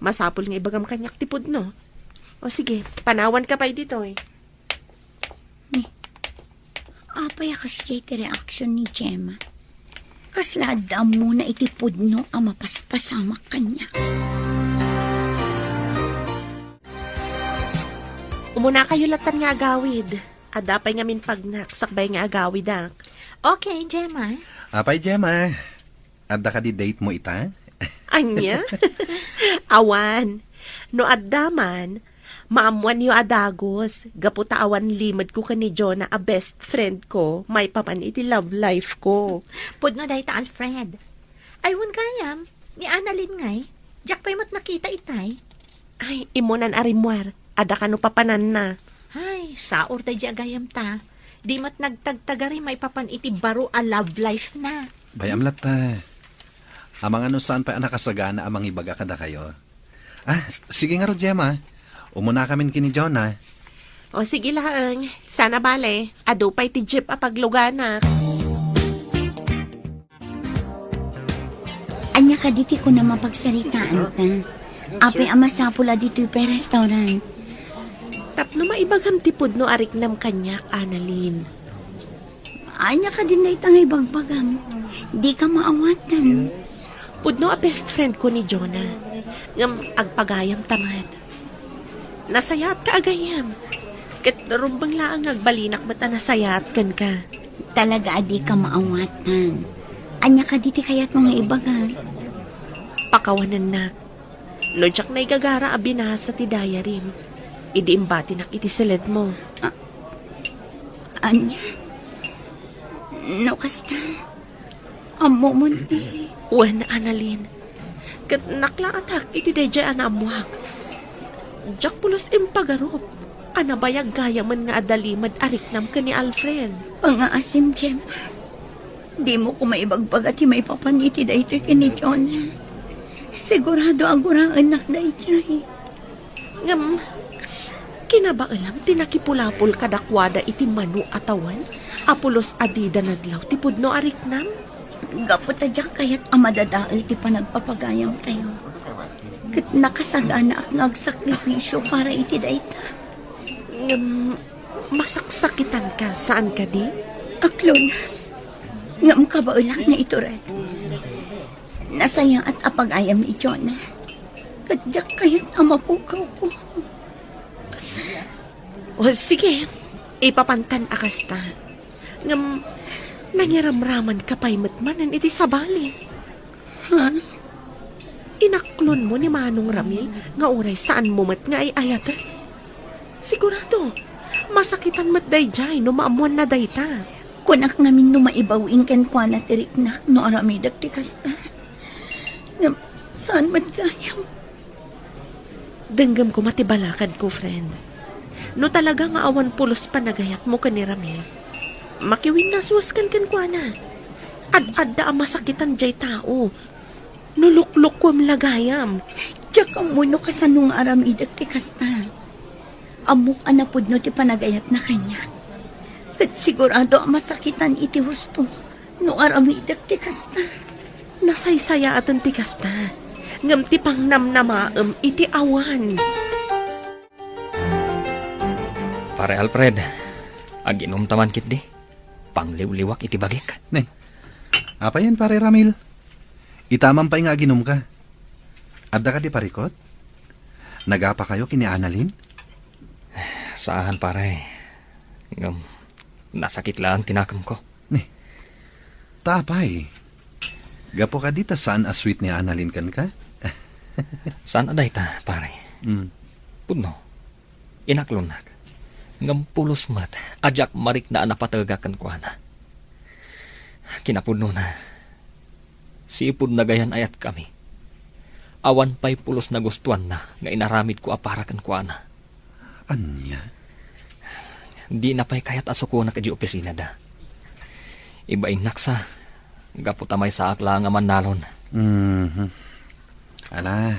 Masapul nga ibagam kaniak ti pudno. O sige, panawanka pay ditoy. Ni, apay a kasdiay ti reaksion ni Gemma? Kasla adda ammona iti pudno a mapaspasamak kaniak. Umunakayo latan nga agawid. Adda pay ngamin pagnak sakbay nga agawidak. Okay, Gemma. Apay, Gemma? Adda kadi date mo ita? Ania? Awan. No adda man, maammoanyo a dagus, gapu ta awan limedko ken ni Jonah a best friend ko, maipapan iti love life ko. Pudno dayta, Alfred. Ay, wen gayam, ni Annalyn ngay, diak pay met nakita itay. Ay, immunan a rimmuar, adda kano papananna. Ay, saor daydi a gayamta. Di met nagtagtagari maipapan iti baro a love life na. Bay-am latta. Amangan no saan pay a nakasagana a mangibaga kadakayo. Ah, sige ngarud, Gemma. Umunakamin ken ni Jonah. O, sige laeng. Saan a bale, adu pay ti jeep a pagluganak. Ania kadi ti kunam a pagsaritaanta? Apay a masapul a ditoy pay restaurant? Tapno maibagam ti pudno a riknam kaniak, Annalyn. Ania kadin dayta nga ibagbagam? Dika maawatan. Pudno a best friend ko ni Jonah. Ngem agpagayamta met. Nasayaatka a gayyem. Ket rumbeng laeng nga agbalinak met a nasayaat kenka. Talaga a dika maawatan. Ania kadi ti kayatmo nga ibaga? Pakawanennak. No diak naigagara a binasa ti diaryem, idi imbatinak iti siledmo. A-, ania? No kasta, ammomon ti... Wen, Annalyn. Ket naklaatak iti daydiay a naammoak. Diak pulos impagarup a nabayag gayamen nga adda limed a riknam ken ni Alfred. Pangaasim, Gemma. Dimo koma ibagbaga ti maipapan iti daytoy ken ni Jonah. Sigurado a guraennak daydiay. Ngem, kinabaelam ti nakipulapol kadakuada iti mano a tawen a pulos a dida nadlaw ti pudno a riknam? Gapu ta diak kayat a madadael ti panagpapagayamtayo. Ket nakasaganaak nga agsakripisio para iti dayta. Ngem, masaksakitanka, saan kadi? Aklon. Ngem kabaelak nga itured. Nasayaat a pagayam ni Jonah. Ket diak kayat a mapukawko. O, sige. Ipapantan a kasta. Ngem, nangiramramanka pay met manen iti sabali. Ha? Inaklonmo ni Manong Ramil nga uray saanmo met nga ay-ayaten. Sigurado, masakitan met daydiay no maammoanna dayta. Kunak ngamin no maibaw-in kenkuana ti riknak no aramidek ti kasta. Ngem, saan met gayam? Denggem koma ti balakadko, friend. No talaga nga awan pulos panagayatmo ken ni Ramil, makiwinnasuaskan kenkuana. Ad-adda a masakitan diay tao. No luklukuem la gayam. Diak ammo no kasano nga aramidek ti kasta. Ammok a napudno ti panagayatna kaniak. Ket sigurado a masakitan iti husto no aramidek ti kasta. Nasaysayaaten ti kasta. Ngem ti pangnamnamaem iti awan. Pare Alfred, aginumta man ketdi. Pangliwliwak iti bagik. Ne. Apayen, Pare Ramil? Itamam pay nga aginumka. Adda kadi parikut? Nagapakayo ken ni Annalyn? Saan, pare. Ngem, nasakit laeng ti nakemko. Ne. Ta apay? Gapu kadi ta saan a sweet ni Annalyn kenka? Saan a dayta, pare. Hmm. Pudno. Inaklonak. Ngem pulos met a diak marikna a napatega kenkuana. Kinapudnona, sipud nagayan-ayatkami, awan pay pulos nagustuanna nga inaramidko a para kenkuana. Ania? Dina pay kayat a sukonak idiay opisinada. Ibainnak sa, gapu ta maysaak laeng a mannalon. Mhm. Ala,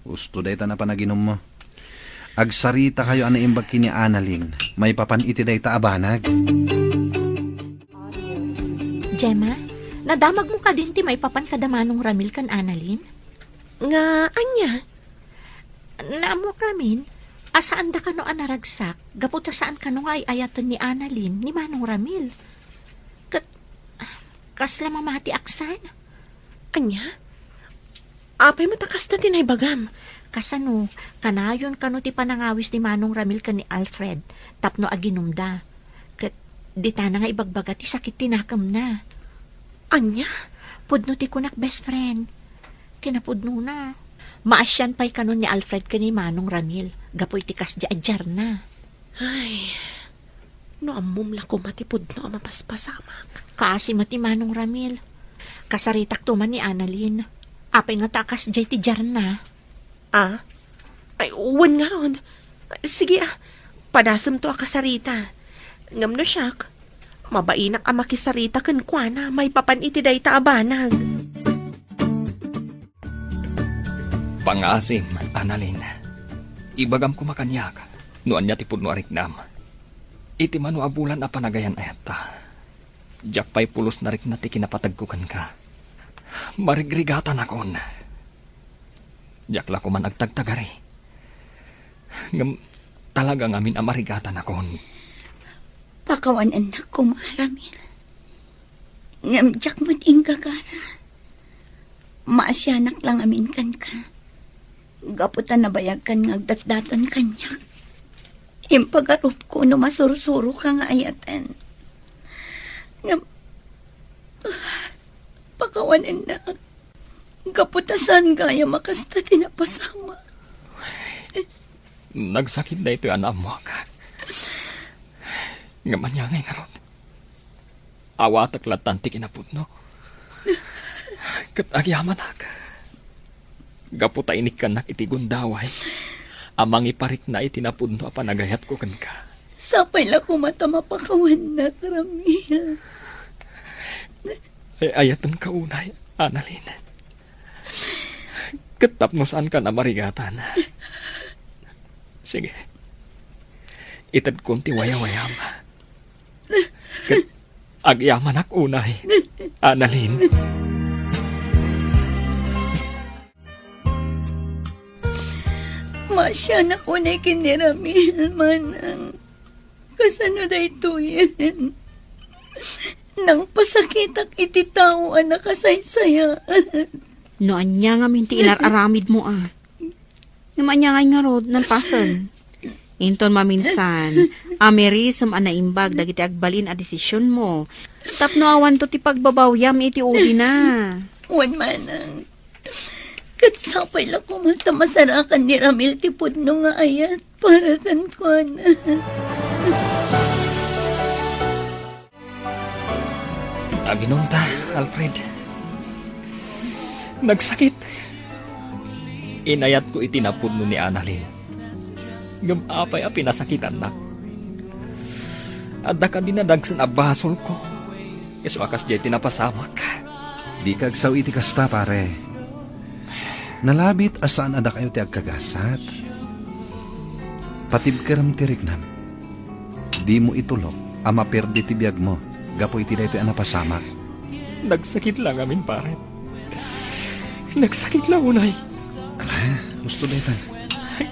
husto dayta a panaginummo. Agsaritakayo a naimbag ken ni Annalyn maipapan iti dayta a banag. Gemma, nadamagmo kadin ti maipapan kada Manong Ramil ken Annalyn? Nga ania? Naammoak ngamin a saanda kano a naragsak gapu ta saan kano nga ay-ayaten ni Annalyn ni Manong Ramil. Ket kasla mamatiak san? Ania? Apay met a kasta ti naibagam? Kasano, kanayon kano ti panangawis ni Manong Ramil ken ni Alfred tapno aginumda. Ket ditana nga ibagbaga ti sakit ti nakemna. Ania? Pudno ti kunak, best friend. Kinapudnona, maasian pay kano ni Alfred ken ni Manong Ramil gapu iti kasdi a diarna. Ay, no ammom la koma ti pudno a mapaspasamak. Kaasi met ni Manong Ramil. Kasaritakto man ni Annalyn. Apay ngata a kasdiay ti diarna? Ah? Ay, wen ngarud. Sige, ah, padasemto a kasarita. Ngem no siak, mabainak a makisarita kenkuana maipapan iti dayta a banag. Pangaasim, Annalyn. Ibagam koma kaniak no ania ti pudno a riknam. Iti mano a bulan a panagayan-ayatta, diak pay pulos narikna ti kinapategko kenka. Marigrigatanakon. Diak la koman agtagtagari. Ngem talaga ngamin a marigatanakon. Pakawanennak koma, Ramil. Ngem diak met inggagara. Maasianak la ngamin kenka. Gapu ta nabayagkan nga agdatdaton kaniak. Impagarupko no masursuroka nga ayaten. Ngem, pakawanennak. Gapu ta saan gayam a kasta ti napasamak. Nagsakit daytoy a naammoak. Ngem ania ngay ngarud? Awatek lattan ti kinapudno. Ket agyamanak. Gapu ta inikkannak iti gundaway a mangiparikna iti napudno a panagayatko kenka. Sapay la koma ta mapakawannak, Ramil. Ay-ayatenka unay, Annalyn. Ket tapno saanka a marigatan. Sige. Itedkon ti wayawayam. Ket agyamanak unay, Annalyn. Maasianak unay ken ni Ramil, manang. Kasano daytoyen? Nangpasakitak iti tao a nakasaysayaat. No ania ngamin ti inar-aramidmo a. Ngem ania ngay ngarud, nalpasen? Inton maminsan, amirisem a naimbag dagiti agbalin a desisionmo, tapno awanto ti pagbabawiam iti udina. Wen manang, ket sapay la koma ta masarakan ni Ramil ti pudno nga ayat para kenkuana. Aginumta, Alfred. Nagsakit. Inayatko iti napudno ni Annalyn. Ngem apay a pinasakitannak? Adda kadi nadagsen a basolko? Isu a kasdiay ti napasamak. Dika agsao iti kasta, pare. Nalabit a saan a dakayo ti agkagasat. Patibkerem ti riknam. Dimo itulok a maperdi ti biagmo gapu iti daytoy a napasamak. Nagsakit la ngamin, pare. Nagsakit la unay. Musto daytan.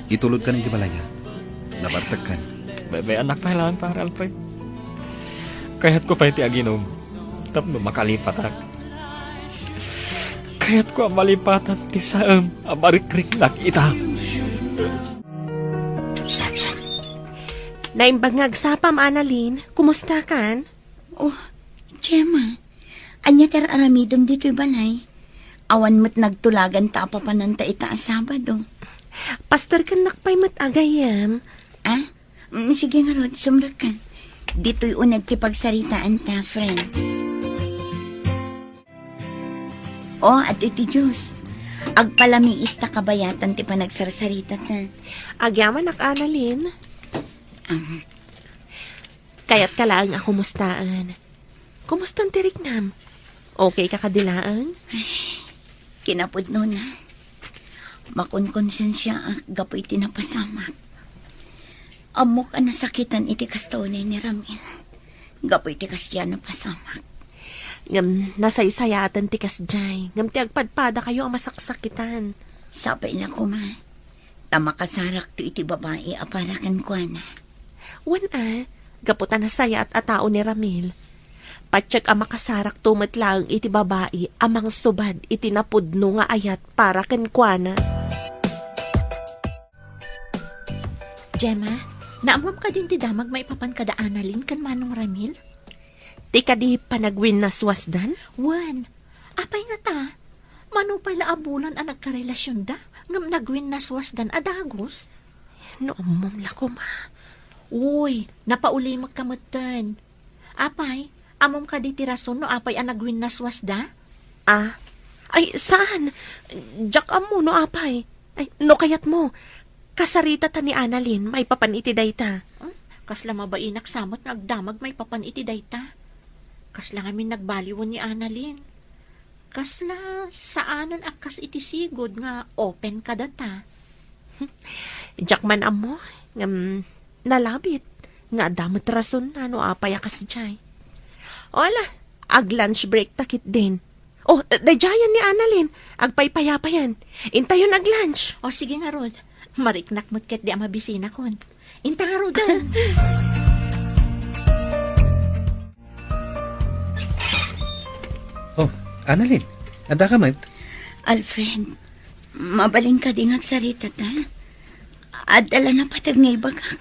Itulodkan iti balay, a. Nabartekkan. Bay-, bay-annak pay laeng, Pare Alfred. Kayatko pay ti aginom tapno makalipatak. Kayatko a malipatan ti saem a marikriknak ita. Naimbag nga agsapam, Annalyn. Kumusta kan? Oh, Gemma, ania ti ar-aramidem ditoy balay? Awan met nagtulagan ta apapananta ita a Sabado. Pastorkennak pay met a gayyem. Ah? Mm, sige ngarud, sumrekka. Ditoy uneg ti pagsaritaanta, friend. Oh, adtoy ti juice. Agpalamiis ta kabayatan ti panagsarsarita ta. Agyamanak, Annalyn. Um, Kayatka laeng a kumustaen. Kumustan ti riknam? Okay ka kadi laeng? Kinapudnona, makonkonsensiaak gapu iti napasamak. Ammok a nasakitan iti kasta unay ni Ramil gapu iti kasdiay a napasamak. Ngem nasaysayaaten ti kasdiay, ngem ti agpadpadakayo a masaksakitan. Sapay la koma, ta makasarakto iti babai a para kenkuana. Wen a, gapu ta nasayaat a tao ni Ramil. Patiek a makasarakto met laeng iti babai a mangsubad iti napudno nga ayat para kenkuana. Gemma, naammom kadin ti damag maipapan kada Annalyn ken Manong Ramil? Ti kadi panagwinnaswasdan? Wen, apay ngata? Mano pay la a bulan a nagkarelasionda, ngem nagwinnaswasdan a dagus? No ammom la koma. Uy, napaulimekka metten. Apay, ammom kadi ti rason no apay a nagwinnaswasda? Ah? Ay, saan? Diak ammo no apay. Ay, no kayatmo, kasaritata ni Annalyn maipapan iti dayta. Hmm? Kasla mabainak sa met nga agdamag maipapan iti dayta. Kasla ngamin nagbaliwen ni Annalyn. Kasla saanen a kas iti sigud nga open kadata. Diak man ammo, ngem nalabit nga adda met rasonna no apay a kasdiay. O ala, ag-lunch break ta ketdin. O, daydiayen ni Annalyn, agpaypayapayan. Intayon ag-lunch. O, sige ngarud. Mariknak met ketdi a mabisinakon. Inta ngaruden. Oh, Annalyn, adda ka met? Alfred, mabalin kadi nga agsarita ta? Adda la napateg nga ibagak.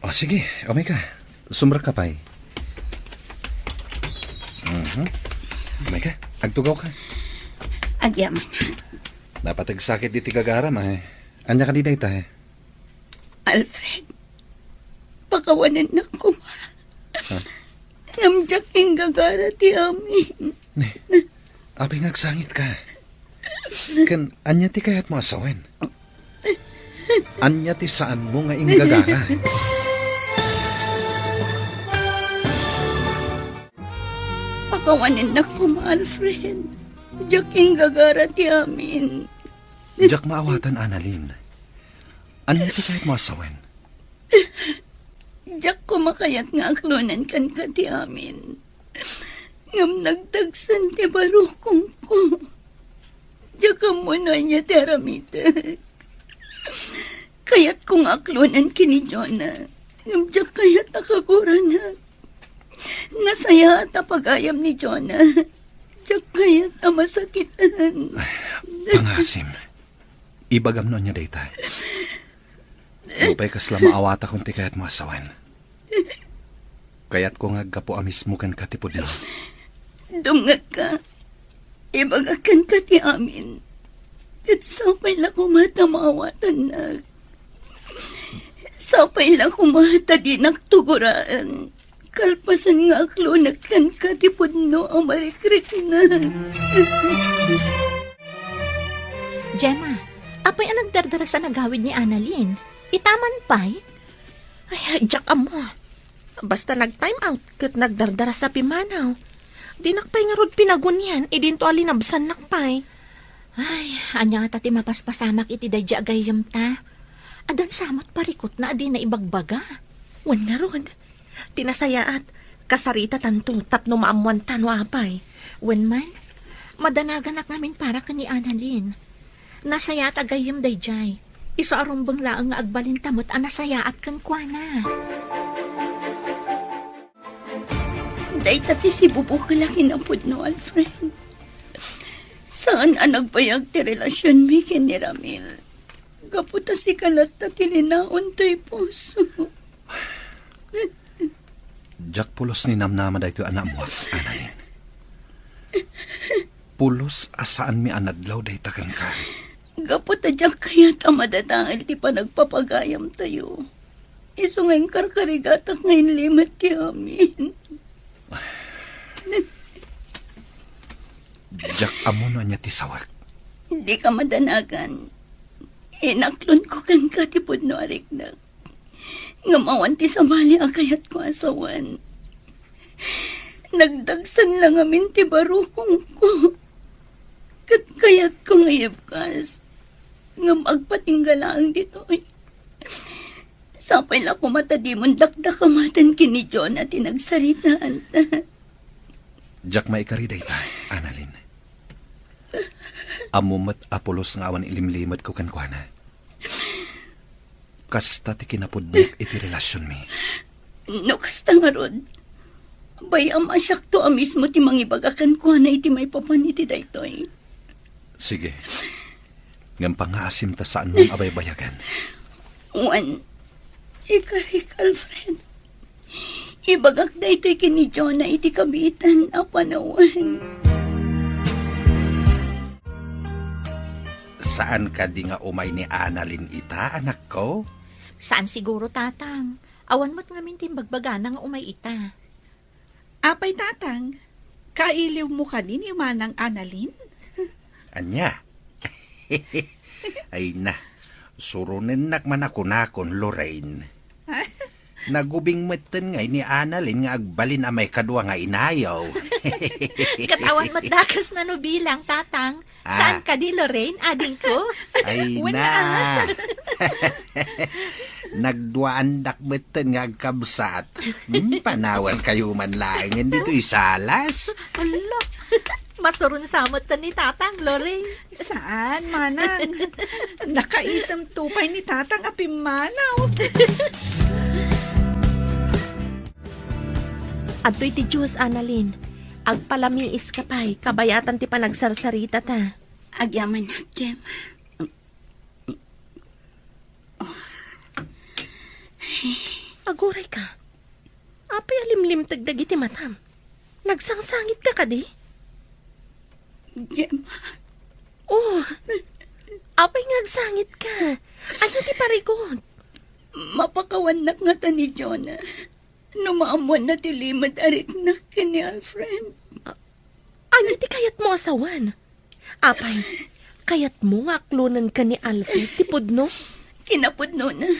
O, sige, umay ka. Sumrekka pay. Mhm. Umay ka, agtugaw ka. Agyaman. Napateg sakit diti gagaram, ay. Ania kadi dayta, eh? Alfred, pakawanennak koma. Ha? Ngem diak inggagara ti amin. Ne, apay nga agsangitka? Ken ania ti kayatmo a sawen? Ania ti saanmo nga inggagara? Pakawanennak koma, Alfred. Diak inggagara ti amin. Diak maawatan, Annalyn. Ania ti kayatmo a sawen? Diak koma kayat nga aklonen kenka ti amin. Ngem nagdagsen ti barukongko. Diak ammo no ania ti aramidek. Kayatko nga aklonen ken ni Jonah. Ngem diak kayat a kaguranak. Nasayaat a pagayam ni Jonah. Diak kayat a masakitan. Ay, pangasim. Ibagam no ania dayta. Nupay kasla maawatakon ti kayatmo a sawen. Kayatko nga aggapu a mismo kenka ti pudno. Dumngegka. Ibagak kenka ti amin. Ket sapay la koma ta maawatannak. Sapay la koma ta dinak tugoraen. Kalpasan nga aklonek kenka ti pudno a marikriknak. Gemma, apay a nagdardarasa a nagawid ni Annalyn? Itaman pay? Ay, diak ammo. Basta nag-time out ket nagdardarasa a pimmanaw. Dinak pay ngarud pinagunian idinto a linabsannak pay. Ay, ania ngata ti mapaspasamak iti daydi a gayyemta? Addan sa met parikutna a dina ibagbaga. Wen ngarud, ti nasayaat, kasaritatanto tapno maammoanta no apay. Wen man, madanaganak ngamin para ken ni Annalyn. Nasayaat a gayyem daydiay. Isu a rumbeng laeng nga agbalinta met a nasayaat kenkuana. Dayta ti sibubukel a kinapudno, Alfred. Saan a nagbayag ti relasionmi ken ni Ramil. Gapu ta sika latta ti linaon toy puso. Diak pulos ni namnama daytoy a naammoak, Annalyn. Pulos a saanmi a nadlaw dayta kenka. Gapu ta diak kayat a madadael ti panagpapagayamtayo. Isu nga inkarkarigatak nga inlimet ti amin. Diak ammo no ania ti sawek. Dika madanagan. Inaklonko kenka ti pudno a riknak. Ngem awan ti sabali a kayatko a sawen. Nagdagsen la ngamin ti barukongko. Ket kayatko nga ibkas. Ngem agpatingga laeng ditoy. Sapay la koma ta dimon dakdakamaten ken ni Jonah ti nagsaritaanta. Diak maikari dayta, Annalyn. Ammom met a pulos nga awan ilimlimetko kenkuana. Kasta ti kinapudnok iti relasionmi. No kasta ngarud, bay-am a siakto a mismo ti mangibaga kenkuana iti maipapan iti daytoy. Sige. Ngem pangngaasim ta saanmon a baybayagan. Wen, ikarik, Alfred. Ibagak daytoy ken ni Jonah iti kabiitan a panawen. Saan kadi nga umay ni Annalyn ita, anakko? Saan siguro, Tatang. Awan met ngamin ti imbagbagana nga umay ita. Apay, Tatang, kailiwmo kadi ni Manang Annalyn? Ania? Ay na, suronennak man a kunakon, Lorraine. Nagubing metten ngay ni Annalyn nga agbalin a maikadua nga inayaw. Ket awan met dakesna no bilang, Tatang. Ah. Saan kadi, Lorraine, adingko? Ay na. Nagduaandak metten nga agkabsat. Hmm, panawankayo man laengen ditoy salas. Hala, masuron sa metten ni Tatang, Lorraine. Saan, Manang? Nakaisemto pay ni Tatang a pimmanaw. Adtoy ti juice, Annalyn. Agpalamiiska pay, kabayatan ti panagsarsaritata. Agyamanak, Jem. Agurayka. Apay a limlimteg dagiti matam? Nagsangsangitka kadi? Gemma. Oh, apay nga agsangitka? Ania ti parigot? Mapakawannak ngata ni Jonah no maammoanna ti limed a riknak ken ni Alfred. Ania ti kayatmo a sawen? Apay, kayatmo nga aklonenka ni Alfred ti pudno? Kinapudnona,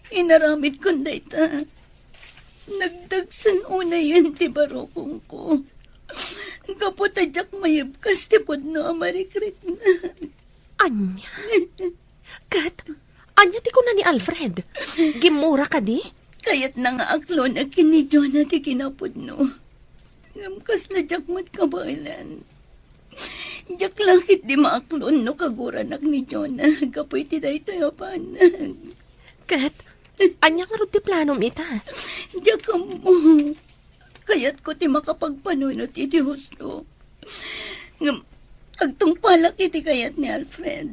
inaramidkon dayta. Nagdagsen unayen ti barukongko. Gapu ta diak maibkas ti pudno a marikriknak. Ania? Ket, ania ti kuna ni Alfred? Gimmura kadi? Kayatna nga aklonak ken ni Jonah ti kinapudno. Ngem kasla diak met kabaelan. Diak la ketdi maaklon no kaguranak ni Jonah gapu iti daytoy a banag. Ket, ania ngarud ti planom ita? Diak ammo. Kayatko ti makapagpanunot iti husto. Ngem agtungpalak iti kayat ni Alfred.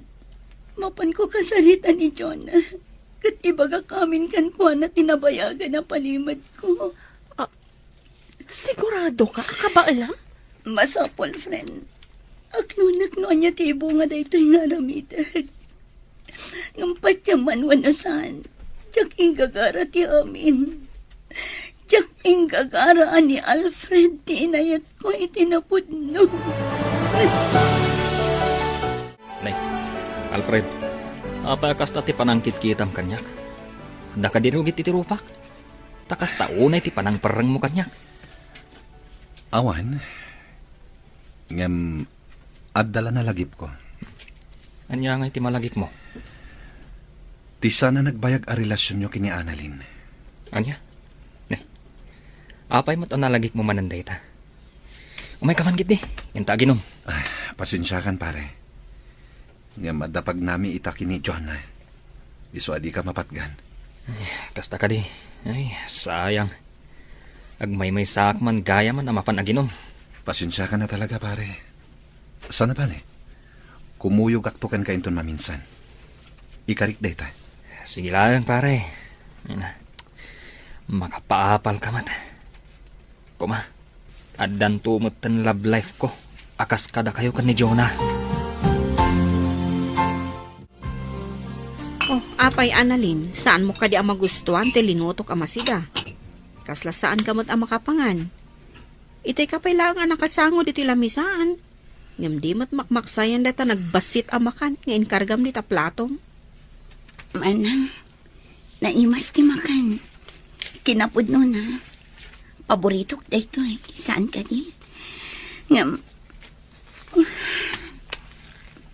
Mapanko kasarita ni Jonah. Ket ibagak amin kenkuana ti nabayagan a palimedko. Ah, siguradoka a kabaelam? Masapul, friend. Aklonak no ania ti ibunga daytoy nga aramidek. Ngem patiemman wenno saan, diak inggagara ti amin. Diak inggagara a ni Alfred ti inayatko iti napudno. Nay, Alfred, apay a kasta ti panangkitkitam kaniak? Adda kadi rugit iti rupak? Ta kasta unay ti panangperrengmo kaniak. Awan. Ngem, adda la nalagipko. Ania ngay ti malagipmo? Ti saan a nagbayag a relasionyo ken ni Annalyn. Ania? Ne. Apay met a nalagipmo manen dayta? Umayka man ketdi, inta aginom. Ah, pasensiakan, pare. Ngem adda pagnami ita ken ni Jonah. Isu a dika mapatgan. Kasta kadi. Ay, sayang. Agmaymaysaak man gayamen a mapan aginom. Pasensiakan a talaga, pare. Saan a bale? Kumuyogakto kenka inton maminsan. Ikarik dayta. Sige laeng, pare. Ay na. Makapaapalka met. Koma, addanto metten love life ko a kas kadakayo ken ni Jonah. Oh, apay, Annalyn, saanmo kadi a magustuan ti linutok a masiga? Kasla saanka met a makapangan. Itayka pay laeng a nakasango ditoy lamisaan. Ngem di met makmaksayan dayta nagbassit a makan nga inkargam dita platom. Manang, naimas ti makan. Kinapudnona. Paboritok daytoy. Saan kadi? Ngem,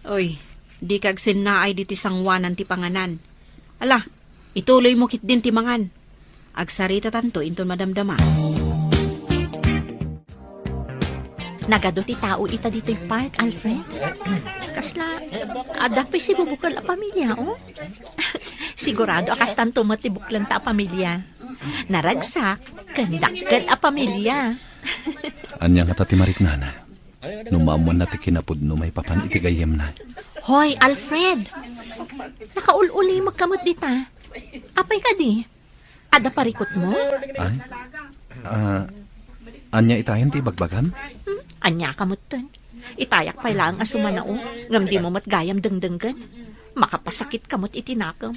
Oy, dika agsennaay ditoy sangoanan ti panganan. Ala, ituloymo ketdin ti mangan. Agsaritatanto inton madamdama. Nagadu ti tao ita ditoy park, Alfred. Kasla, adda pay sibubukel a pamilia, oh. Sigurado a kastanto met ti buklenta a pamilia. Naragsak ken dakkel a pamilia. Ania ngata ti mariknana? No maammoanna ti kinapudno maipapan iti gayyemna. Hoy, Alfred! Nakaul-ulimekka met dita. Apay kadi? Adda parikutmo? Ay? Ah, ania itayen ti ibagbagam? Hmm? Ania ka metten? Itayak pay laeng a sumanao, ngem dimo met gayam dengdenggen. Makapasakitka met iti nakem.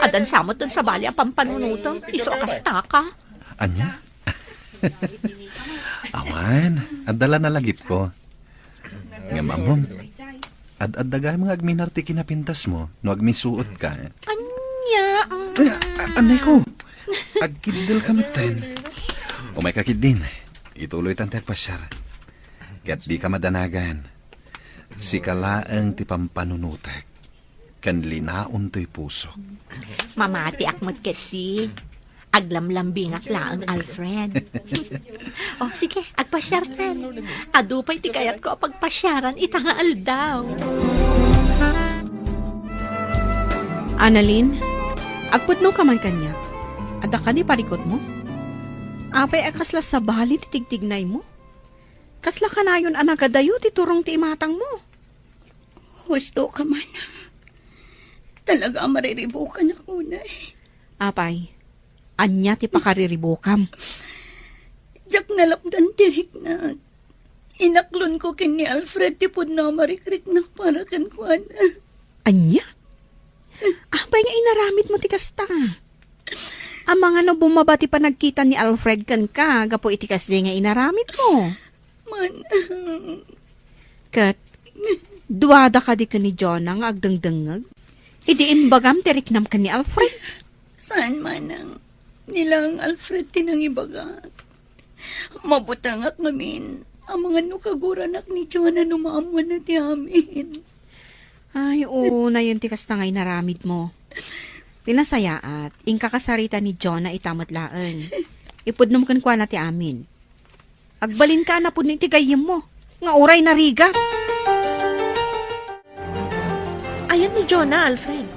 Addan sa metten sabali a pampanunotem, isu a kastaka. Ania? Awan, adda la nalagipko. Ngem ammom, ad-adda gayam nga agminar ti kinapintasmo no agmisuotka. Ania? Ay, a-, anay ko. Agkiddel ka metten. Umayka ketdin. Ituloytan ti agpasiar. Ket dika madanagan. Sika laeng ti pampanunotek ken linaon toy pusok. Mamatiak met ketdi. Aglamlambingak laeng, Alfred. Oh, sige, agpasiartan. Adu pay ti kayatko a pagpasiaran ita nga aldaw. Annalyn, agpudnoka man kaniak. Adda kadi parikutmo? Apay a kasla sabali ti tigtignaymo? Kasla kanayon a nagadayo ti turong ti imatangmo? Husto ka, manang. Talaga a mariribukanak unay. Apay, ania ti pakariribukam? Diak nalapdan ti riknak. Inaklonko ken ni Alfred ti pudno a marikriknak para kenkuana. Ania? Apay nga inaramidmo ti kasta? Amangan no bumaba ti panagkita ni Alfred kenka gapu iti kasdiay nga inaramidmo? Manang. Ket, duada kadi ken ni Jonah nga agdengdengngeg? Idi imbagam ti riknam ken ni Alfred? Saan, manang. Ni laeng Alfred ti nangibagak. Mabutengak ngamin. Amangan no kaguranak ni Jonah no maammoanna ti amin. Ay, oo, nayon ti kasta nga inaramidmo. Ti nasayaat, inka kasarita ni Jonah ita met laeng. Ipudnom kenkuana ti amin. Agbalinka a napudno iti gayyemmo, nga uray narigat. Ayan ni Jonah, Alfred.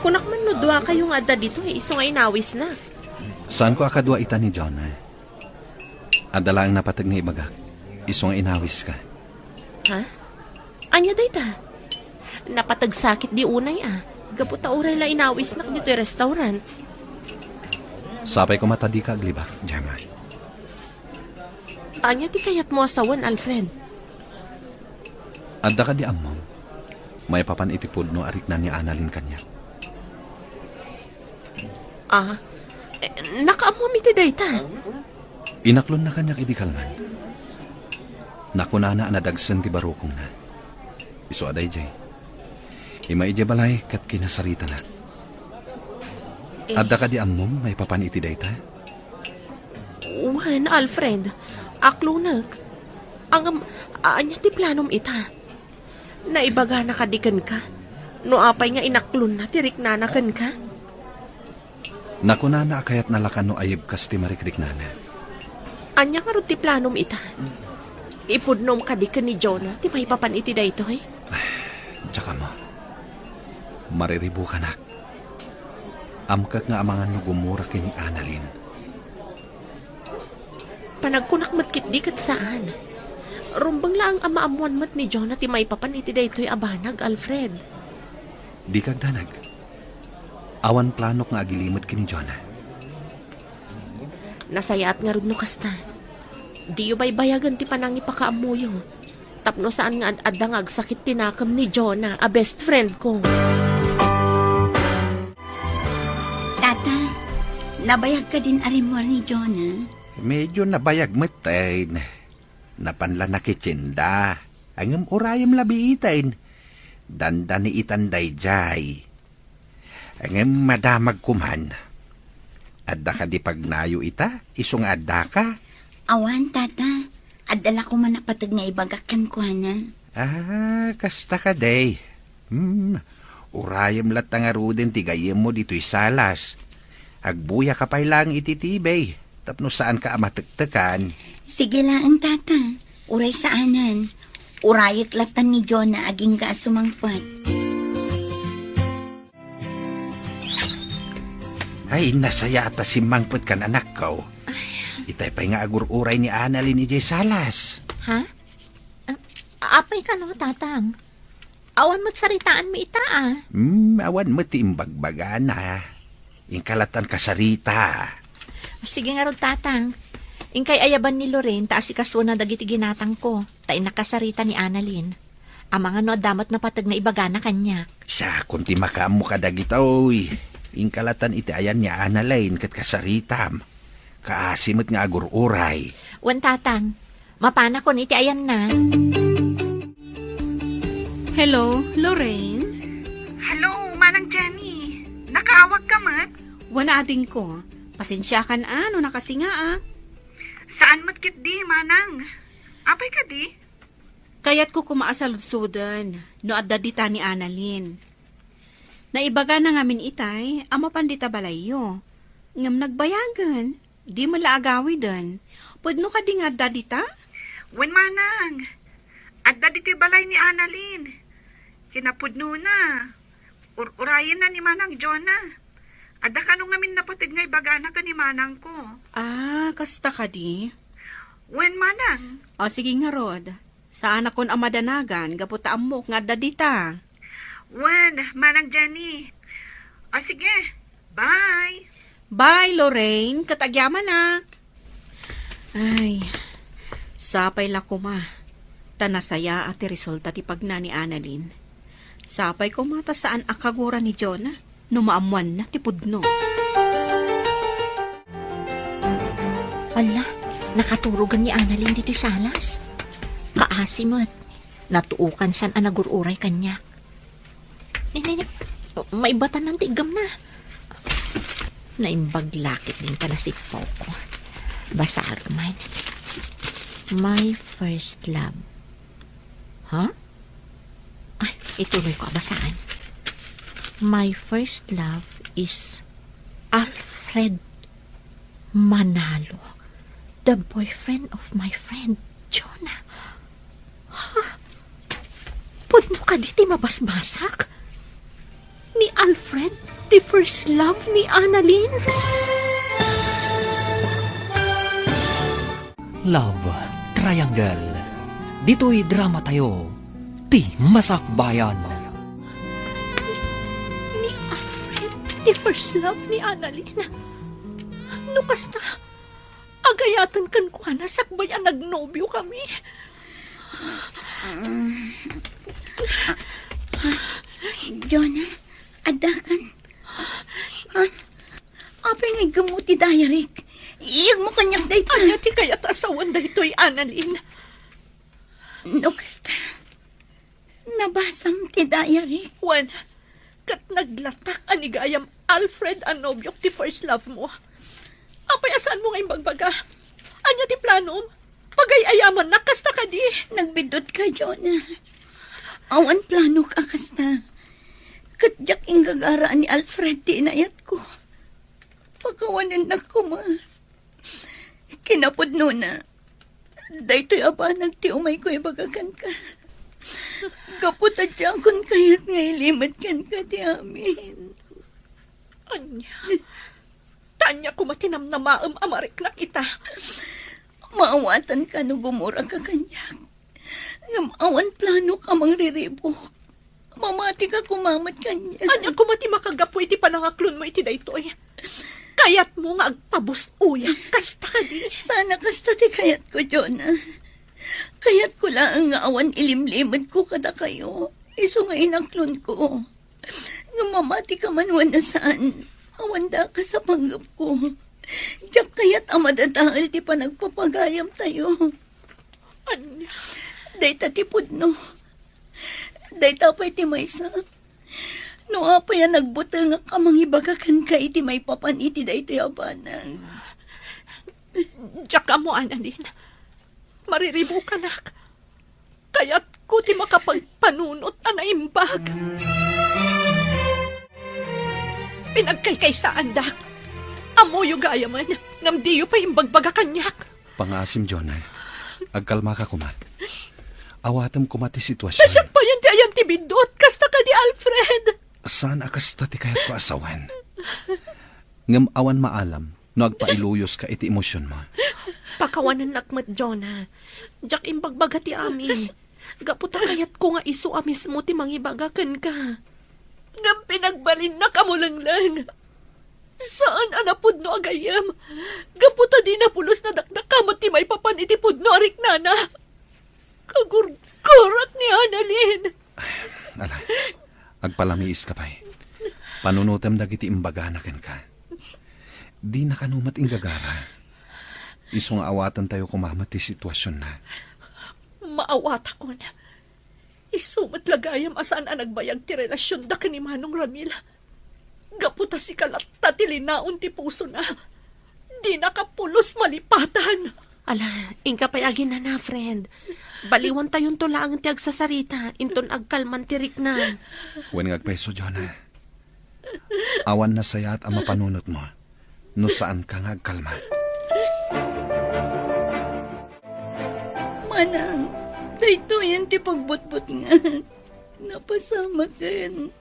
Kunak man no duakayo nga adda ditoy, isu nga inawisna. Saanko a kadua ita ni Jonah. Adda laeng napateg nga ibagak, isu nga inawiska. Ha? Ania dayta? Napateg sakit di unay a. Gapu ta uray la inawisnak ditoy restaurant. Sapay koma ta dika aglibak, Gemma. Ania ti kayatmo a sawen, Alfred? Adda kadi ammom, maipapan iti pudno a rikna ni Annalyn kaniak. Ah, eh, nakaammom iti dayta? Inaklonna kaniak idi kalman. Nakunana a nadagsen ti barukongna. Isu a daydiay. Immay idiay balay ket kinasaritanak. Eh. Adda kadi ammom maipapan iti dayta? Wen, Alfred. Aklonek. Ngem, ania ti planom ita? Naibagana kadi kenka? No apay nga inaklonna ti riknana kenka? Nakunana a kayatna la kano a yibkas ti marikriknana. Ania ngarud ti planom ita? Ipudnom kadi ken ni Jonah ti maipapan iti daytoy? Diak ammo. Mariribukanak. Amkak nga amangan no gumura ken ni Annalyn. Panagkunak met ketdi ket saan. Rumbeng laeng a maammoan met ni Jonah ti maipapan iti daytoy a banag, Alfred. Dika agdanag. Awan planok nga agilimed ken ni Jonah. Nasayaat ngarud no kasta. Diyo baybayagen ti panangipakaammoyo. Tapno saan nga ad-adda nga agsakit ti nakem ni Jonah a best friend ko. Tata, nabayag kadin a rimmuar ni Jonah? Medyo nabayag met, ay. Napan la nakitsinda. Ngem urayem la biiten. Dandani itan daydiay. Ngem madamag koman. Adda kadi pagnayo ita, isu nga addaka? Awan, Tata. Adda la koman a pateg nga ibagak kenkuana. Ah, kasta kadi. Hmm, urayem latta ngaruden ti gayyemmo ditoy salas. Agbuyaka pay laeng iti T V, tapno saanka a matektekan. Sige laeng, Tata. Uray saanen. Urayek latta ni Jonah agingga a sumangpet. Ay, nasayaat a simmangpet kan, anakko. Itay pay nga agur-uray ni Annalyn idiay salas. Ha? Ah, apay kano, Tatang? Awan met saritaanmi ita, ah. Hmm, awan met ti imbagbagana. Inka lattan kasarita. Sige ngarud, Tatang. Inkay ayaban ni Lorraine ta asikasuona dagiti ginatangko, ta innak kasarita ni Annalyn. Amangan no adda met napateg nga ibagana kaniak. Siakon ti makaammo kadagitoy. Inka lattan iti ayan ni Annalyn ket kasaritam. Kaasi met nga agur-uray. Wen, Tatang. Mapanakon iti ayanna. Hello, Lorraine? Hello, Manang Jenny. Nakaawagka met? Wen, adingko. Pasensiakan a no nakasingaak. Saan met ketdi, Manang? Apay kadi? Kayatko koma a saludsoden no adda dita ni Annalyn. Naibagana ngamin itay a mapan dita balayyo. Ngem nagbayagen, di met la agawiden. Pudno kadi nga adda dita? Wen, Manang. Adda ditoy balay ni Annalyn. Kinapudnona, ur-urayenna ni Manang Jonah. Adda kano ngamin napateg nga ibagana ken ni manangko. Ah, kasta kadi? Wen, Manang. O, sige ngarud. Saanakon a madanagan gapu ta ammok nga adda dita. Wen, Manang Jenny. O, sige. Bye. Bye, Lorraine. Ket agyamanak. Ay, sapay la koma. Ta nasayaat ti resulta ti pagna ni Annalyn. Sapay koma ta saan a kagura ni Jonah no maammoanna ti pudno. Ala, nakaturogen ni Annalyn ditoy salas. Kaasi met, natuokan saan a nagur-uray kaniak. Ni, ni, ni, maibatan ti iggamna. Naimbag la ketdin ta nasippawko. Basaek man. My first love. Ha? Ay, ituloyko a basaen. My first love is Alfred Manalo, the boyfriend of my friend Jonah. Ha? Pudno kadi ti mabasbasak? Ni Alfred, the first love ni Annalyn? Love Triangle. Ditoy drama tayo, ti masakbayan. Ni Alfred, the first love ni Annalyn. No kasta, agayaten kenkuana sakbay a nagnobiokami. Jonah, addakan. Ha? Apay nga iggemmo ti diaryk? Iyegmo kaniak dayta. Ania ti kayat a sawen daytoy, Annalyn? No kasta, nabasam ti diaryk. Wen, ket naglatak a ni gayam Alfred a nobiok ti first love mo. Apay a saanmo nga imbagbaga? Ania ti planom? Pagay-ayamannak kasta kadi? Nagbiddut ka, Jonah. Awan planok a kasta. Ket diak inggagara a ni Alfred ti inayatko. Pakawanennak koma. Kinapudnona, daytoy a banag ti umayko ibaga kenka. Gapu ta diakon kayat nga ilimed kenka ti amin. Ania? Ta ania koma ti namnamaem a mariknak ita? Maawatanka no gumuraka kaniak. Ngem awan planok a mangriribuk. Mamatika koma met kaniak. Ania koma ti makagapu iti panangaklonmo iti daytoy? Kayatmo nga agpabus-oyak kasta kadi? Saan a kasta ti kayatko, Jonah. Kayatko laeng nga awan ilimlimedko kadakayo, isu nga inaklonko. Ngem mamatika man wenno saan, awan dakas a panggepko. Diak kayat a madadael ti panagpapagayamtayo. Ania? Dayta ti pudno. Dayta pay ti maysa. No apay a nagbutengak a mangibaga kenka iti maipapan iti daytoy a banag. Diak ammo, Annalyn. Mariribukanak. Kayatko ti makapagpanunot a naimbag. Pinagkaykaysaandak. Ammoyo gayamen, ngem diyo pay imbagbaga kaniak. Pangaasim, Jonah. Agkalmaka koma. Awatem koma ti sitwasion. Ta siak payen ti ayan ti biddut, kasta kadi, Alfred. Saan a kasta ti kayatko a sawen. Ngem awan maalam no agpailuyoska iti emosionmo. Pakawanennak met, Jonah. Diak imbagbaga ti amin. Gapu ta kayatko nga isu a mismo ti mangibaga kenka. Ngem pinagbalinnak a mulengleng. Saan a napudno a gayyem. Gapu ta dina pulos nadakdakama ti maipapan iti pudno a riknana. Kagurgurak ni Annalyn. Ala, agpalamiiska pay. Panunotem dagiti imbagana kenka. Dina kano met inggagara. Isu nga awatentayo koma met ti situasionna. Maawatakon. Isu met la gayam a saan a nagbayag ti relasionda ken ni Manong Ramil. Gapu ta sika latta ti linaon ti pusona. Dinaka pulos malipatan. Ala, inka pay aginana, friend. Baliwantayonto laeng ti agsasarita inton agkalman ti riknam. Wen nga agpayso, Jonah. Awan nasayaat a mapanunotmo no saanka nga agkalma. Manang, daytoyen ti pagbutbutngan. Napasamaken.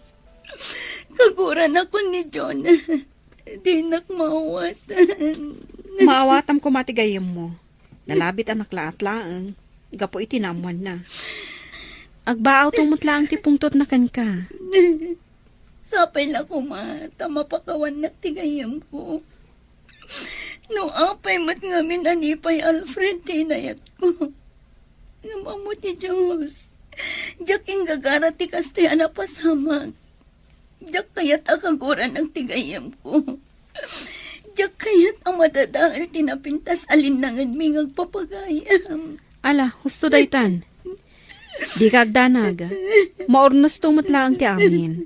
Kaguranakon ni Jonah. Dinak maawatan. Maawatam koma ti gayyemmo. Nalabit a naklaat laeng gapu iti naammoanna. Agbaawto met laeng ti pungtotna kenka. Sapay la koma ta mapakawannak ti gayyemko. No apay met ngamin a ni pay Alfred ti inayatko. Ngem ammo ti Dios, diak inggagara ti kastoy a napasamak. Diak kayat a kaguranak ti gayyemko. Diak kayat a madadael ti napintas a linnangenmi nga agpapagayam. Ala, husto daytan. Dika agdanag. Maurnosto met laeng ti amin.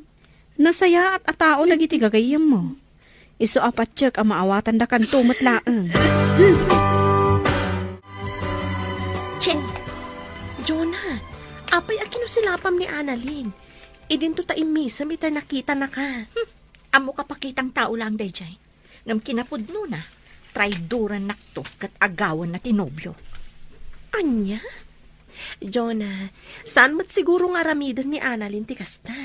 Nasayaat a tao dagiti gagayyemmo. Isu a patiek a maawatandakanto met laeng. Che! Jonah, apay a kinusilapam ni Annalyn? Idinto ta immisem iti nakitanaka. Hmm, ammok a pakitang tao laeng daydiay. Ngem kinapudnona, traidoranakto ket agawanna ti nobio. Ania? Jonah, saan met siguro nga aramiden ni Annalyn ti kasta?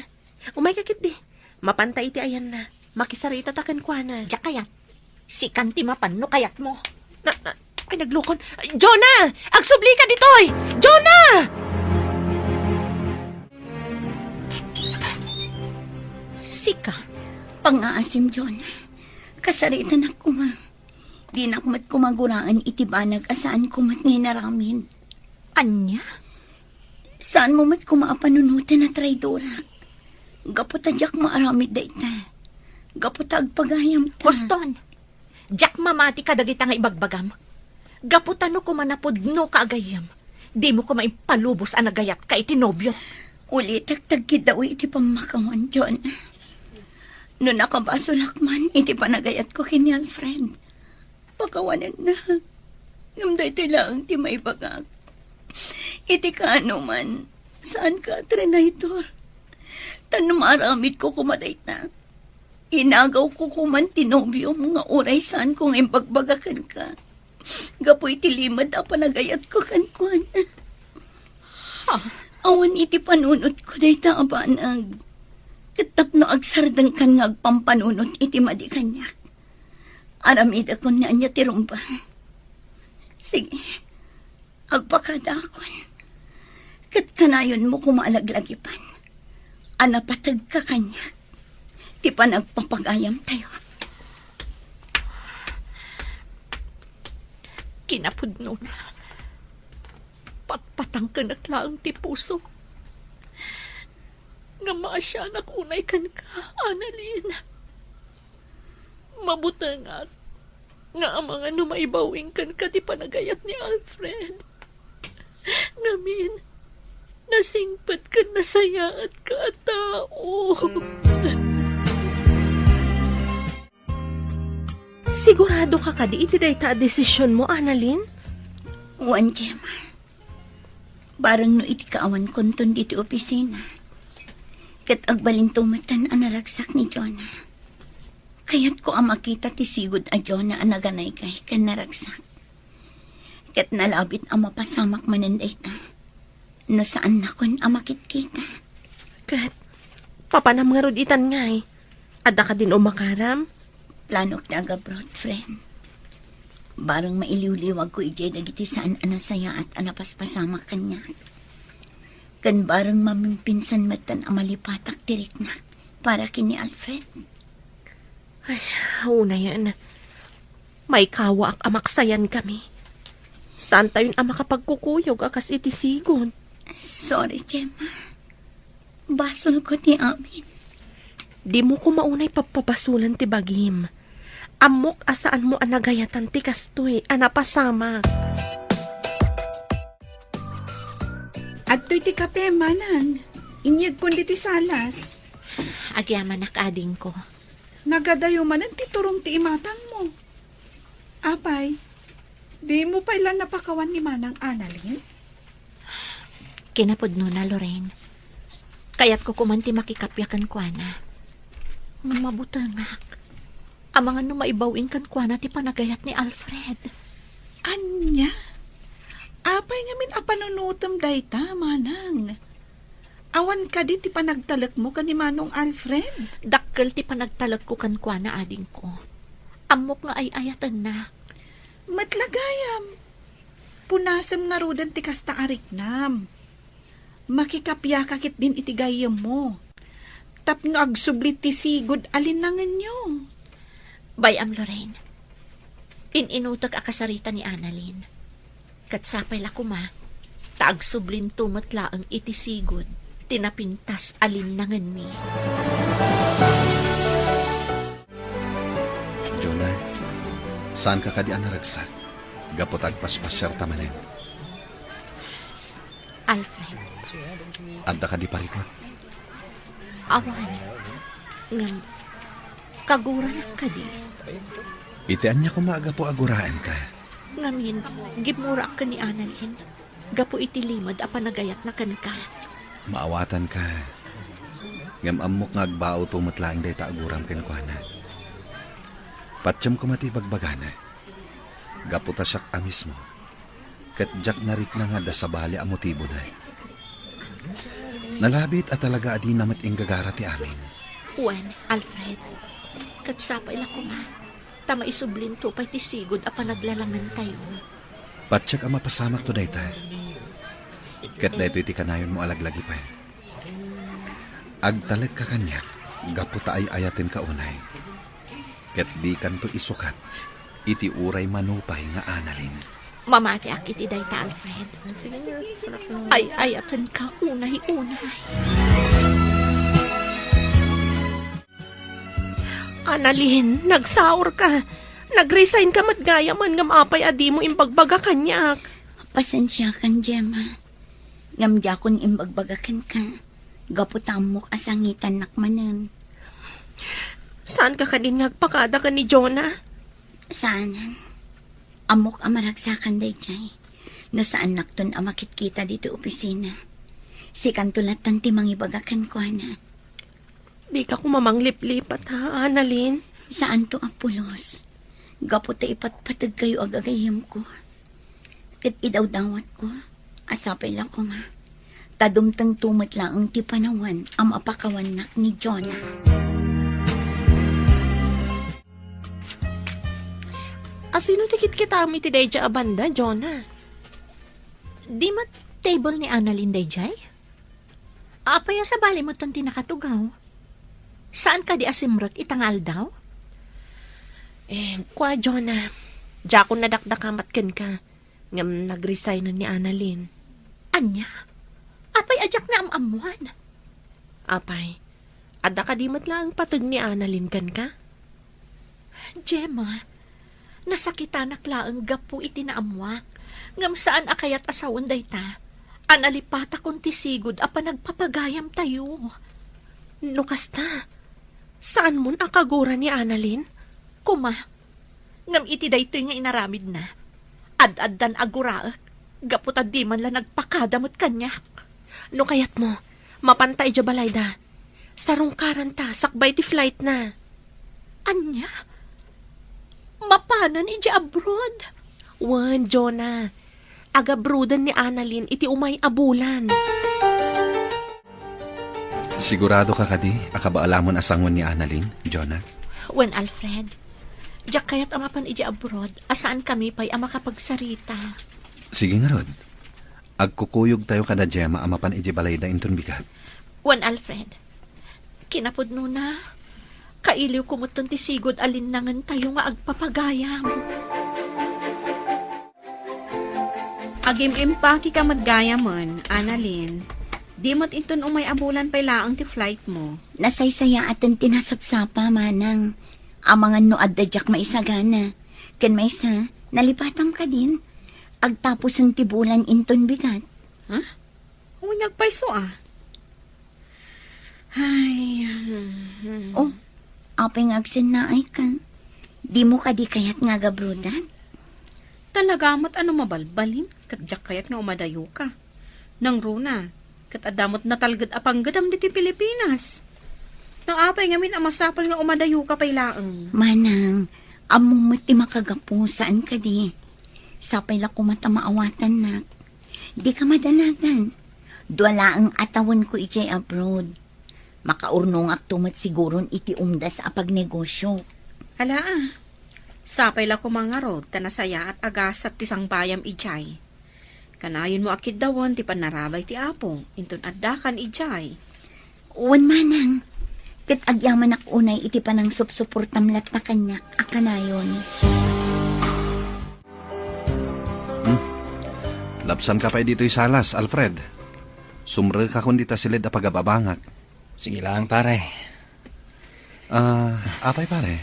Umayka ketdi. Mapanta iti ayanna. Makisaritata kenkuana. Diak kayat. Sikan ti mapan no kayatmo. Na, na, ay, naglukon. Jonah! Agsublika ditoy! Jonah! Sika? Pangaasim, Jonah. Kasaritanak koma. Dinak met koma guraen iti banag a saanko met nga inaramid. Ania? Saanmo met koma a panunoten a traidorak. Gapu ta diak maaramid dayta. Gapu ta agpagayamta. Huston, diak mamati kadagita nga ibagbagam. Gapu ta no koma napudnoka a gayyem, dimo koma impalubos a nagayatka iti nobio. Ulitek ta agkiddawi iti pammakawan, John. No nakabasolak man iti panagayatko ken ni Alfred, pakawanenna. Ngem daytoy laeng ti maibagak. Iti kaano man, saanka a traitor. Ta no maaramidko koma dayta, inagawko koman ti nobiom nga uray saanko nga imbagbaga kenka gapu iti limed a panagayatko kenkuana. Ah, Awan iti panunotko dayta a banag. Ket tapno agsardengkan nga agpampanunot iti madi kaniak, aramidakon ni ania ti rumbeng. Sige, agpakadaakon. Ket kanayonmo koma a laglagipan a napategka kaniak ti panagpapagayamtayo. Kinapudnona, patpatangkenak laeng ti puso nga maasianak unay kenka, Annalyn. Mabutengak nga amangan no maibawing kenka ti panagayat ni Alfred. Ngamin, nasingpet ken nasayaatka a tao. Sigurado ka kadi iti dayta a desisionmo, Annalyn? Wen, Gemma. Bareng no iti kaawankonton ditoy opisina, ket agbalinto metten a naragsak ni Jonah. Kayatko a makita ti sigud a Jonah a naganaygay ken naragsak. Ket nalabit a mapasamak manen dayta no saannakon a makitkita. Ket papanam ngarud itan ngay? Adda kadin umakaram? Planok ti agabroad, friend. Bareng mailiwliwagko idiay dagiti saan a nasayaat a napaspasamak kaniak. Ken bareng mamimpinsan metten a malipatak ti riknak para ken ni Alfred. Ay, unayen. Maikawaak a maksayan kami. Saantayon a makapagkukuyog a kas iti sigud. Sorry, Gemma. Basolko ti amin. Dimo koma unay pappabasolen ti bagim. Ammok a saanmo a nagayatan ti kastoy a napasamak. Adtoy ti kape, manang. Inyegkon ditoy salas. Agyamanak, adingko. Nagadayo manen ti turong ti imatangmo. Apay, dimo pay la napakawan ni Manang Annalyn? Kinapudnona, Lorraine. Kayatko koman ti makikappia kenkuana. Ngem mabutengak. Amangan no maibaw-in kenkuana ti panagayat ni Alfred. Ania? Apay ngamin a panunotem dayta, manang? Awan kadi ti panagtalekmo ken ni Manong Alfred? Dakkel ti panagtalekko kenkuana, adingko. Ammok nga ay-ayatennak. Met la gayam, punasem ngaruden ti kasta a riknam. Makikapiaka ketdin iti gayyemmo tapno agsubli ti sigud a linnangenyo. Bay-am, Lorraine. In-inutek a kasarita ni Annalyn. Ket sapay la koma, ta agsublinto met laeng iti sigud ti napintas a linnangenmi. Jonah, saanka kadi a naragsak gapu ta agpaspasiarta manen? Alfred. Adda kadi parikut? Awan. Ngem, kaguranak kadi? Iti ania koma a gapu a guraenka? Ngamin, gimmurak ken ni Annalyn gapu iti limed a panagayatna kenka. Maawatanka. Ngem ammok nga agbao to met laeng dayta a guram kenkuana. Patiem koma ti ibagbagana. Gapu ta siak a mismo, ket diak narikna nga adda sabali a motibona. Nalabit a talaga a dina met inggagara ti amin. Wen, Alfred, ket sapay la koma, ta maisublinto pay ti sigud a panaglalamentayo. Patiek a mapasamakto dayta. Ket daytoy ti kanayonmo a laglagipen. Agtalekka kaniak gapu ta ay-ayatenka unay. Ket dikanto isukat iti uray mano pay nga Annalyn. Mamatiak iti dayta, Alfred. Ay-ayatenka unay-unay. Annalyn, nagsaorka. Nag-resignka met gayamen ngem apay a dimo imbagbaga kaniak? Pasensiakan, Gemma. Ngem diakon imbagbaga kenka, gapu ta ammok a sangitannak manen. Saanka kadin nga agpakada ken ni Jonah? Saanen. Ammok a maragsakan daydiay. No saannakton a makitkita ditoy opisina, sikanto lattan ti mangibaga kenkuana. Dika koma mangliplipat, ha, Annalyn? Saanto a pulos. Gapu ta ipatpategkayo a gagayyemko. Ket idawdawatko a sapay la koma, a dumtengto met laeng ti panawen a mapakawannak ni Jonah. Asino ti kitkitam iti daydiay a banda, Jonah? Di met table ni Annalyn daydiay? Apay a sabali metten ti nakatugaw? Saan kadi a simrek ita nga aldaw? Eh, kua, Jonah, diakon nadakdakamat kenka, ngem nagresignen ni Annalyn. Ania? Apay a diak naam-ammuan? Apay, adda kadi met laeng pateg ni Annalyn kenka? Gemma, nasakitanak laeng gapu iti naammuak, ngem saan a kayat a sawen dayta a nalipatakon ti sigud a panagpapagayamtayo. No kasta, saanmon a kagura ni Annalyn? Kuma, ngem iti daytoy nga inaramidna, ad-addan a guraek gapu ta di man la nagpakada met kaniak. No kayatmo, mapanta idiay balayda. Sarungkaranta sakbay ti flightna. Ania? Mapanen idiay abroad? Wen, Jonah. Agabruden ni Annalyn iti umay a bulan. Sigurado ka kadi a kabaalamon a sangoen ni Annalyn, Jonah? Wen, Alfred. Diak kayat a mapan idiay abroad a saankami pay a makapagsarita. Sige ngarud. Agkukuyogtayo kada Gemma a mapan idiay balayda inton bigat. Wen, Alfred, kinapudnona, kailiwko metten ti sigud a linnangentayo nga agpapagayam. Agim-impakeka met gayamen, Annalyn. Di met inton umay a bulan pay laeng ti flightmo. Nasaysayaaten ti nasapsapa, manang. Amangan no adda diak maisagana. Ken maysa, nalipatam kadin. Agtapusen ti bulan inton bigat. Ha? Wen, agpayso a. Ay, hmm, hmm. Oh, apay nga agsennaayka? Dimo kadi kayat nga agabrodan? Talaga met a no mabalbalin, ket diak kayat nga umadayoka. Nangruna, ket adda met natalged a panggedam ditoy Pilipinas. No apay ngamin a masapul nga umadayoka pay laeng? Manang, ammom met ti makagapu, saan kadi? Sapay la koma ta maawatannak. Dika madanagan. Dua laeng a tawenko idiay abroad. Makaurnongakto met siguron iti umdas a pagnegosio. Ala, a. Sapay la koma ngarud ta nasayaat a gasat ti sangbayam idiay. Kanayonmo a kiddawen ti pannarabay ti Apo inton addakan idiay. Wen, manang, ket agyamanak unay iti panangsupsuportam latta kaniak a kanayon. Hmm. Labsanka pay ditoy salas, Alfred. Sumrekakon dita siled a pagababangak. Sige lang, pare. Ah, apay, pare?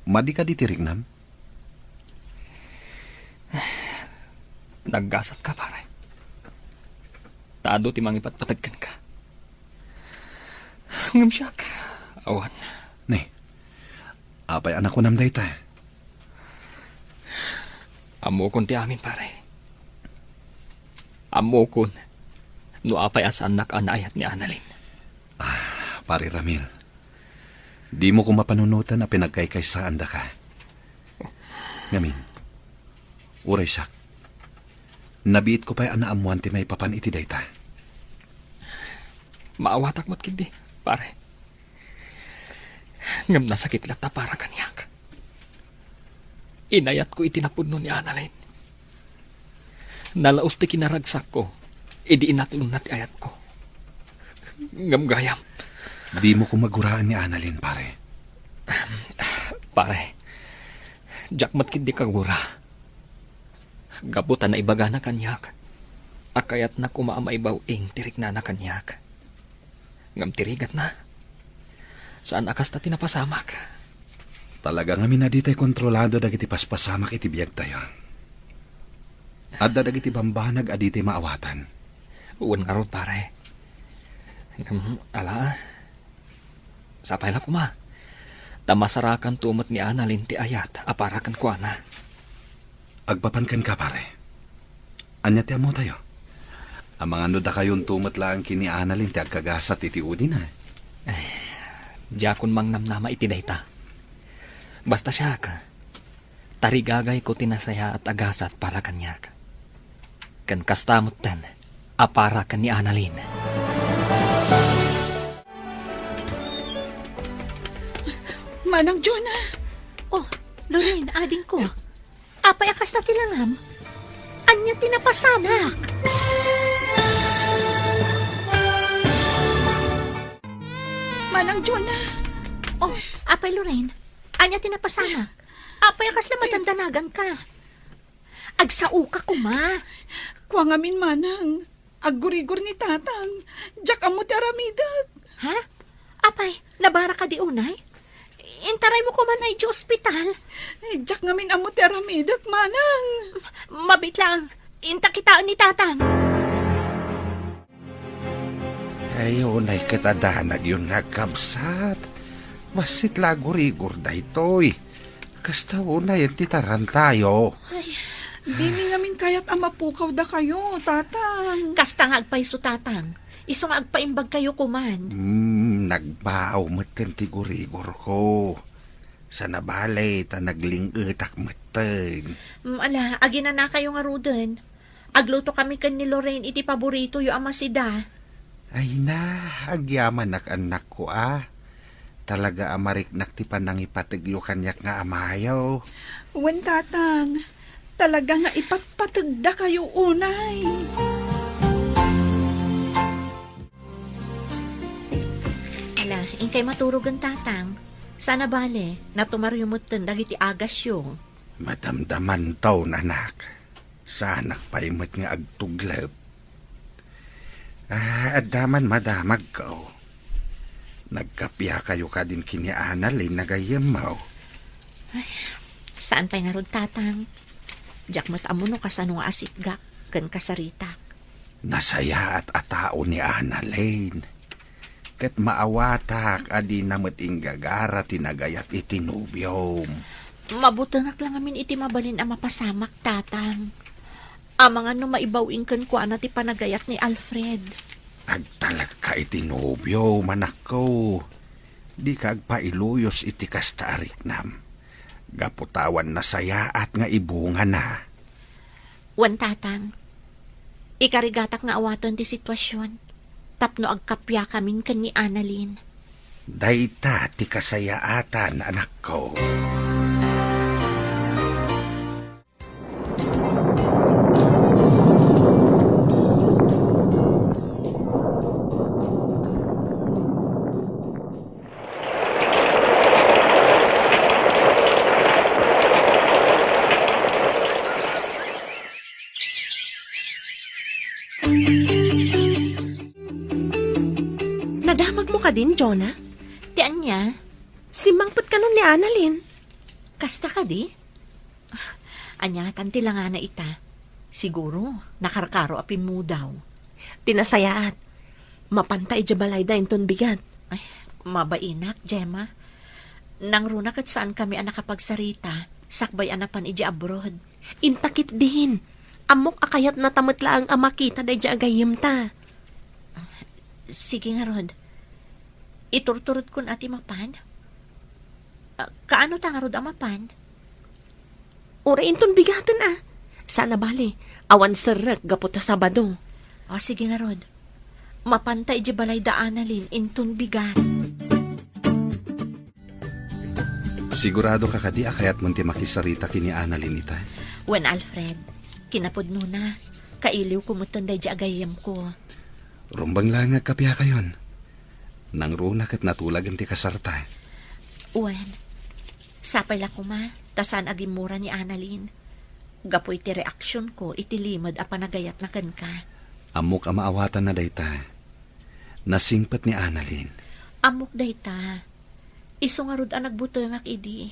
Madika diti riknam? Naggasatka, pare. Ta adu ti mangipatpateg kenka. Ngem siak, awan. Ne, apay a nakunam dayta? Ammokon ti amin, pare. Ammokon no apay a saannak a naayat ni Annalyn. Ah, Pare Ramil, dimo koma panunoten a pinagkaykaysaandaka. Ngamin, uray siak, nabiitko pay a naammoan ti maipapan iti dayta. Maawatak met ketdi, pare. Ngem nasakit latta para kaniak. Inayatko iti napudno ni Annalyn. Nalaus ti kinaragsakko idi inaklonna ti ayatko. Ngem gayam. Dimo koma guraen ni Annalyn, pare. Pare, diak met ketdi kagura. Gapu ta naibagana kaniak a kayatna koma a maibaw-ing ti riknana kaniak. Ngem ti rigatna, saan a kasta ti napasamak. Talaga ngamin a ditay kontrolado dagiti paspasamak iti biagtayo. Adda dagiti bambanag a ditay maawatan. Wen ngarud, pare. Ngem, ala, sapay la koma. Ta masarakanto met ni Annalyn ti ayat a para kenkuana. Agpapan kenka, pare. Ania ti ammotayo? Amangan no dakayonto met laeng ken ni Annalyn ti agkagasat iti udina. Ay, diakon mangnamnama iti dayta. Basta siak, tarigagayko ti nasayaat a gasat para kaniak. Ken kasta metten, a para ken ni Annalyn. Manang Jonah! Oh, Lorraine, adingko. Apay a kasta ti langam? Ania ti napasamak? Manang Jonah! Oh, apay Lorraine, ania ti napasamak? Apay a kasla madandanaganka? Agsaoka koma. Kua ngamin, Manang. Aggurigor ni Tatang. Diak ammo ti aramidek. Ha? Apay, nabarak kadi unay? Intaraymo koma idiay ospital. Diak ngamin ammo ti aramidek, Manang. Mabiit lang. Inta kitaen ni Tatang. Ay, unay ket a danagyon nga agkabsat. Bassit la aggurigor daytoy. Kasta unay ti tarantayo. Ay, dimi ngamin kayat a mapukaw dakayo, Tatang. Kasta nga agpayso, Tatang. Isu nga agpaimbag kayo koman. Hmm, nagbaaw metten ti gurigorko. Sana bale, ta nagling-etak metten. Mm, ala, aginana kayo ngaruden. Agluto kami ken ni Lorraine iti paboritoyo a masida. Ay na, agyamanak, annakko, a. Talaga a mariknak ti panangipategyo kaniak nga amayo. Wen, Tatang, talaga nga ipatpategda kayo unay. Ala, inkay maturogen, Tatang. Sana bale, natumaryo metten dagiti agasyo. Madamdamanto, anak. Saanak pay met nga agtuglep. Ah, adda man madamagko. Nagkappia kayo kadin ken ni Annalyn a gayyemmo? Ay, saan pay ngarud, Tatang? Diak met ammo no kasano nga asitgak ken kasaritak. Nasayaat a tao ni Annalyn. Ket maawatak a dina met inggagara ti nagayat iti nobiom. Mabutengak la ngamin iti mabalin a mapasamak, Tatang. Amangan no maibaw-ing kenkuana ti panagayat ni Alfred. Agtalekka iti nobiom, anakko. Dika agpailuyos iti kasta a riknam. Gapu ta awan nasayaat nga ibungana. Wen, Tatang, ikarigatak nga awaten ti situasion tapno agkappiakamin ken ni Annalyn. Dayta ti kasayaatan, anakko. Nadamagmo kadin, Jonah? Ti ania? Simmangpet kanon ni Annalyn. Kasta kadi? Ania ngatan ti langana ita? Siguro, nakarkaro a pimmudaw. Ti nasayaat, mapanta idiay balayda inton bigat. Ay, mabainak, Gemma. Nangruna ket saankami a nakapagsarita, sakbay a napan idiay abroad. Inta ketdin. Ammok a kayatnata met laeng a makita daydiay a gayyemta. Sige ngarud. Iturturodkon a ti mapan? Ah, kaano ta ngarud a mapan? Uray inton bigaten a. Saan a bale, awan serrek gapu ta Sabado. Ah, sige ngarud. Mapanta idiay balayda Annalyn inton bigat. Sigurado ka kadi a kayatmon ti makisarita ken ni Annalyn ita? Wen, Alfred, kinapudnona, kailiwko metten daydiay a gayyemko. Rumbeng laeng nga agkappiakayon. Nangruna ket natulagen ti kasarta. Wen, sapay la koma, ta saan a gimmura ni Annalyn. Gapu iti reaksionko iti limed a panagayatna kenka. Ammok a maawatanna dayta. Nasingpet ni Annalyn. Ammok dayta. Isu ngarud a nagbutengak idi.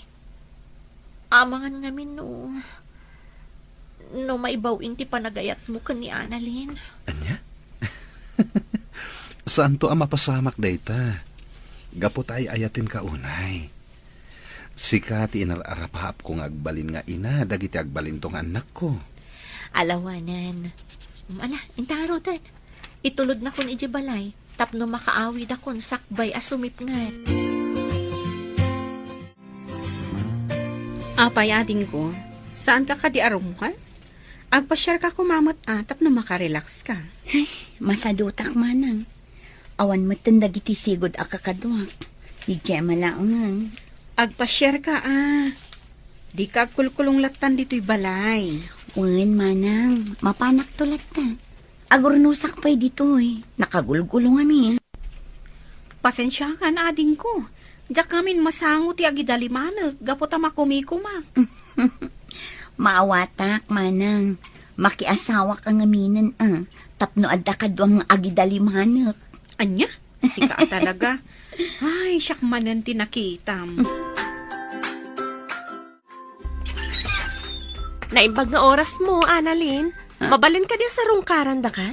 Amangan ngamin no, no maibaw-ing ti panagayatmo ken ni Annalyn. Ania? Saanto a mapasamak dayta. Gapu ta ay-ayatenka unay. Sika ti inar-arapaapko nga agbalin nga ina dagiti agbalinto nga annakko. Alawanen. Ala, inta ngaruden. Itulodnakon idiay balay tapno makaawidakon sakbay a sumipnget. Apay, adingko, saanka kadi a rummuar? Agpasiarka koma met a tapno makarelax ka. Ay, masadutak manang. Awan metten dagiti sigud a kakaduak. Ni Gemma laengen. Agpasiarka a. Dika agkulkulong lattan ditoy balay. Wen, manang, mapanakto latta. Agurnosak pay ditoy. Nakagulgulo ngamin. Pasensiakan, adingko. Diak ngamin masango ti agidalimanek gapu ta makumikoma. Maawatak, manang. Makiasawaka ngaminen a. Tapno adda kaduam nga agidalimanek. Ania? Sika a talaga. Ay, siak manen ti nakitam. Naimbag nga orasmo, Annalyn. Ha? Mabalin kadi a sarungkarandaka?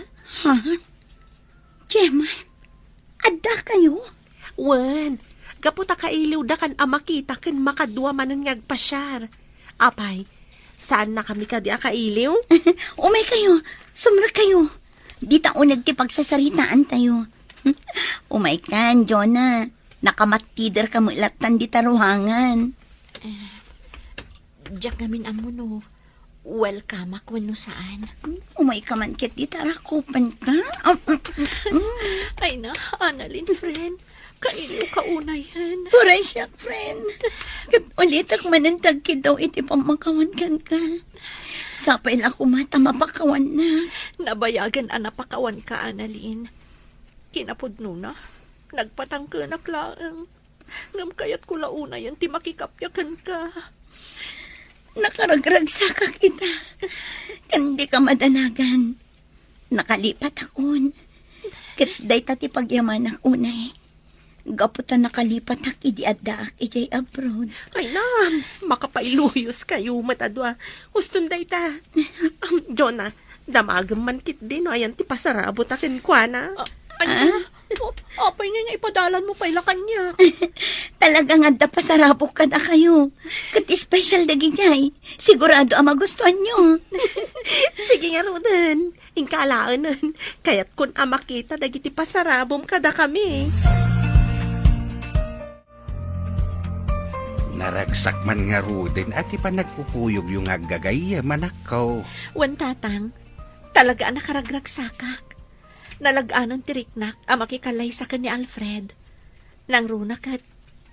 Ha? Gemma, adda kayo? Wen, gapu ta kailiwda kan a makita ken makadua manen nga agpasiar. Apay, saannakami kadi a kailiw? Umay kayo, sumrek kayo. Dita uneg ti pagsasaritaan tayo. Umay kan, Jonah. Nakamattider ka met lattan dita ruangan. Diak ngamin ammo no welcome-ak wenno saan. Umay ka man ket dita rakupen ka. Ay na, Annalyn, friend. Kailiw ka unayen. Uray siak, friend. Ket ulitek manen ti agkiddaw iti pammakawan kenka. Sapay la koma ta mapakawannak. Nabayagen a napakawanka, Annalyn. Kinapudnona, nagpatangkenak laeng. Ngem kayatko la unayen ti makikappia kenka. Nakaragragsakak ita. Ken dika madanagan. Nakalipatakon. Ket dayta ti pagyamanak unay. Gapu ta nakalipatak idi addaak idiay abroad. Ay na, makapailuyos kayo met a dua. Uston dayta. Am, Jonah, damagem man ketdi no ayan ti pasarabota kenkuana. Ah, ania? Ah? O, apay ngay nga ipadalan mo pay la kaniak? Talaga nga adda pasarabok kadakayo. Ket espesyal dagidiay. Sigurado a magustuanyo. Sige ngaruden. Inka alaenen. Kayatkon a makita dagiti pasarabom kadakami. Naragsak man ngaruden a ti panagpupuyogyo nga aggagayyem, anakko. Wen, Tatang, talaga a nakaragragsakak. Nalag-anan ti riknak a makikallaysa ken ni Alfred. Nangruna ket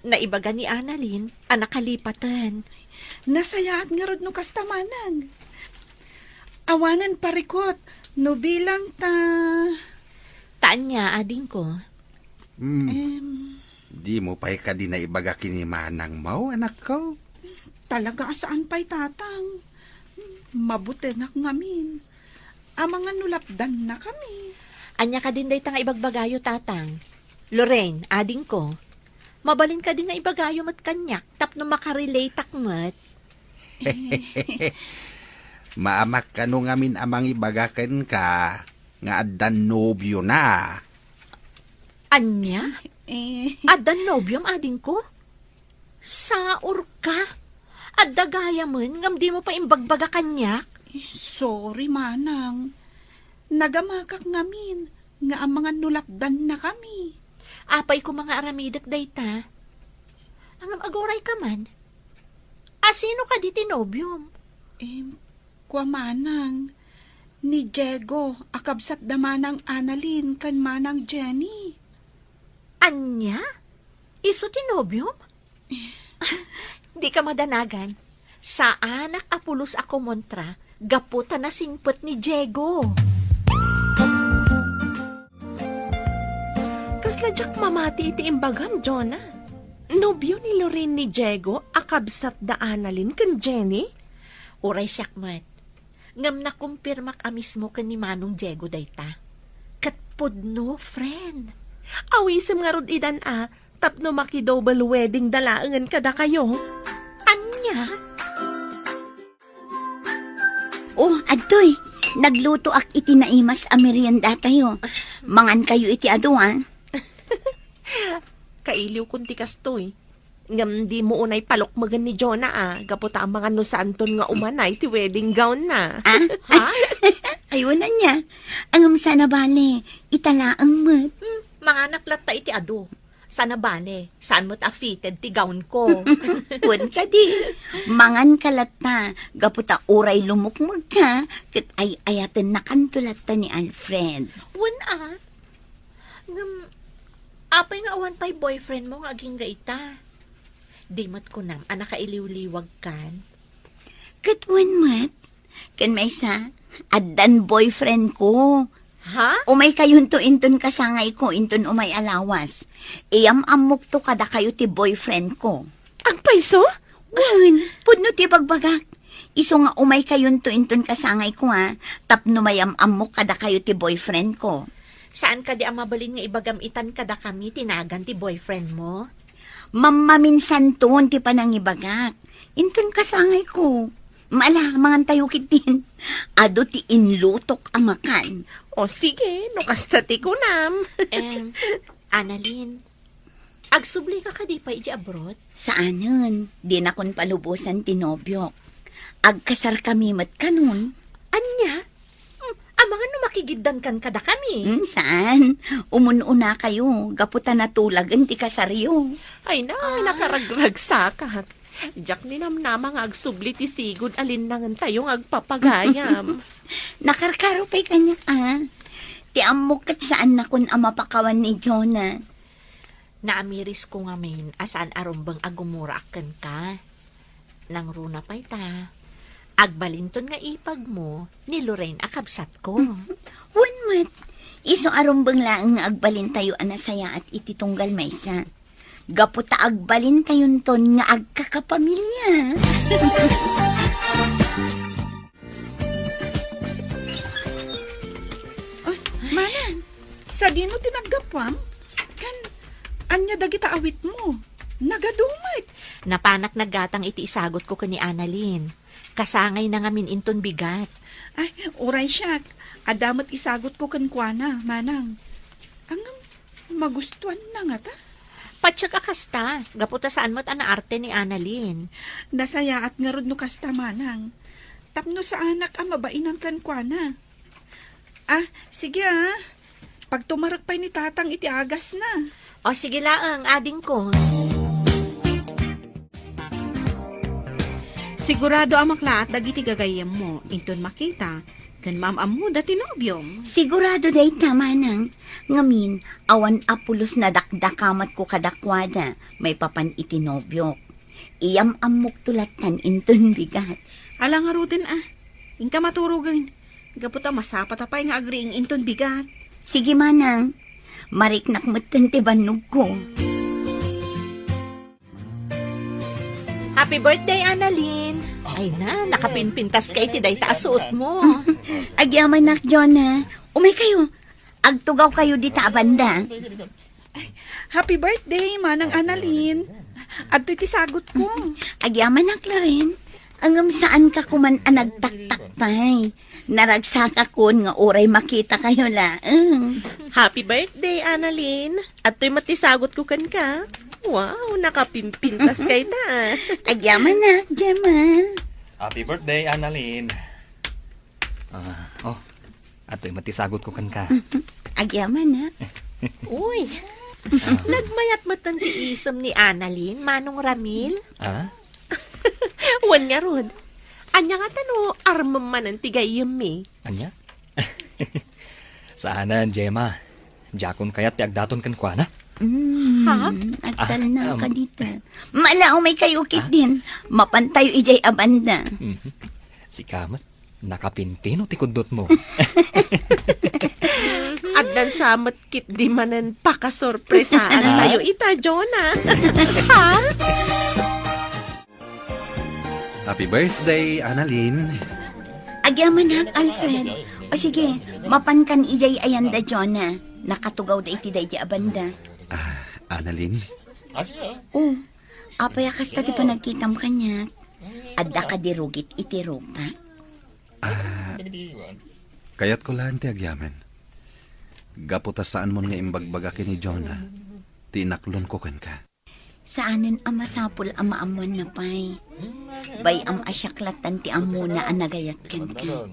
naibaga ni Annalyn a nakalipaten. Nasayaat ngarud no kasta manang. Awanen parikut no bilang ta. Ta ania, adingko? Hmm. Em. Dimo pay kadi naibaga ken ni manangmo, anakko? Talaga a saan pay, Tatang. Mabutengak ngamin. Amangan no lapdannakami. Ania kadin dayta nga ibagbagayo, Tatang? Lorraine, adingko, mabalin kadi nga ibagayo met kaniak tapno makarelateak met? Maamak kano ngamin a mangibaga kenka nga addan nobiona. Ania? Eh. Addan nobiom, adingko? Saorka? Adda gayamen ngem dimo pay imbagbaga kaniak? Sorry, manang. Nagamakak ngamin nga amangan no lapdannakami. Apay koma nga aramidek dayta? Ngem agurayka man. A sino kadi ti nobiom? Em, kua manang, ni Diego a kabsat da Manang Annalyn ken Manang Jenny. Ania? Isu ti nobiom? Dika madanagan. Saanak a pulos a kumontra gapu ta nasingpet ni Diego. Kasla diak mamati iti imbagam, Jonah. Nobio ni Lorraine ni Diego a kabsat da Annalyn ken Jenny? Uray siak met. Ngem nakumpirmak a mismo ken ni Manong Diego dayta. Ket pudno, friend. Awisem ngarud idan a, tapno maki-double wedding da laengen kadakayo. Ania? Oh, adtoy. Naglutoak iti naimas a meriendatayo. Mangankayo iti adu, a. Kailiwkon ti kastoy. Ngem dimo unay palukmegen ni Jonah a, gapu ta amangan no saanton nga umanay ti wedding gown na. Ah? Ha? Ayunan niya. Ngem sana bale, ita laeng met. Hmm, manganak latta iti adu. Saan a bale, saan met a fitted ti gown ko. Wen kadi, mangan ka latta, gapu ta uray lumukmeg ka, ket ay-ayatennakanto latta ni Alfred. Wen a, ngem, apay nga awan pay boyfriend mo nga agingga ita? Di met kunam a nakailiwliwag kan? Ket wen met, ken maysa, addan boyfriend ko. Ha? Umay kayonto inton kasangay ko inton umay a lawas. Iyam-ammokto kadakayo ti boyfriend ko. Agpayso? Wen, pudno ti bagbagak. Isu nga umay kayonto inton kasangay ko, ha, tapno mayam-ammok kadakayo ti boyfriend ko. Saan kadi a mabalin nga ibagam itan kadakami ti nagan ti boyfriend mo? Mammaminsanton ti panangibagak. Inton kasangay ko. Mala, mangan tayo ketdin. Adu ti inlutok a makan. O sige, no kasta ti kunam. Em, Annalyn, agsubli ka kadi pay idiay abroad? Saanen, dinakon palubosan ti nobiok. Agkasarkami met kanon. Ania? Hmm, amangan no makigiddankan kadakami? Hmm, saan? Umun-unakayo, gapu ta natulagen ti kasaryo. Ay na, Ah. nakaragragsakak. Diak ninamnama nga agsubli ti sigud a linnangentayo nga agpapagayam. Nakarkaro pay kaniak, a. Ti ammok ket saannakon a mapakawan ni Jonah. Naamirisko ngamin a saan a rumbeng a gumuraak kenka. Nangruna pay ta, agbalinton nga ipagmo ni Lorraine a kabsatko. Wen met, isu a rumbeng laeng nga agbalintayo a nasayaat iti tunggal maysa. Gapu ta agbalintayonton nga agkakapamilya. Ay, manang, sadino ti naggapuam? Ken, ania dagita awitmo? Nagadu met. Napanak naggatang iti isagutko ken ni Annalyn. Kasangayna ngamin inton bigat. Ay, uray siak. Adda met isagutko kenkuana, manang. Ngem, magustuanna ngata? Patiek a kasta, gapu ta saan met a naarte ni Annalyn. Nasayaat ngarud no kasta, manang. Tapno saanak a mabainan kenkuana. Ah, sige, ah. Pagtumarek pay ni Tatang iti agasna. O, sige laeng, adingko. Sigurado a maklaat dagiti gagayyemmo inton makita ken maam-ammoda ti nobiom. Sigurado dayta, manang. Ngamin, awan a pulos nadakdakamatko kadakuada maipapan iti nobiok. Iyam-ammokto lattan inton bigat. Ala ngaruden a, inka maturogen. Gapu ta masapata pay nga agriing inton bigat. Sige, manang. Mariknak metten ti bannogko. Happy birthday, Annalyn! Ay na, nakapinpintas ka iti dayta a suotmo. Agyamanak, Jonah. Umay kayo. Agtugaw kayo dita a banda. Ay, happy birthday, Manang Annalyn. Adtoy ti sagutko. Agyamanak, Lorraine. Ngem saanka koman a nagtaktak pay. Naragsakakon nga uray makita kayo laeng. Happy birthday, Annalyn. Adtoy met ti sagutko kenka. Wow, nakapimpintas kayta. Agyamanak, Gemma. Happy birthday, Annalyn. Ah, oh, adtoy met ti sagutko kenka. Agyamanak. Uy, nagmayat met ti isem ni Annalyn, Manong Ramil? Ah? Wen ngarud, ania ngata no armem manen ti gayyemmi? Ania? Saanen, Gemma. Diakon kayat ti agdaton kenkuana. Mm, Ha? Agtalna Ah, um. ka dita. Mala, umay kayo ketdin. Mapantayo idiay a banda. Mhm. Sika met, nakapimpino ti kuddotmo. Addan sa met ketdi manen pakasorpresaan Ah? tayo ita, Jonah. Ha? Happy birthday, Annalyn. Agyamanak, Alfred. O sige, mapankan idiay ayanda, Jonah. Nakatugawda iti daydi a banda. Ah, Annalyn? Oh, apay a kasta ti panagkitam kaniak? Adda kadi rugit iti rupak? Ah, kayatko laeng ti agyaman. Gapu ta saanmon nga imbagbaga ken ni Jonah ti inaklonko kenka. Saanen a masapul a maammoanna pay. Bay-am a siak lattan ti ammona a nagayat kenka.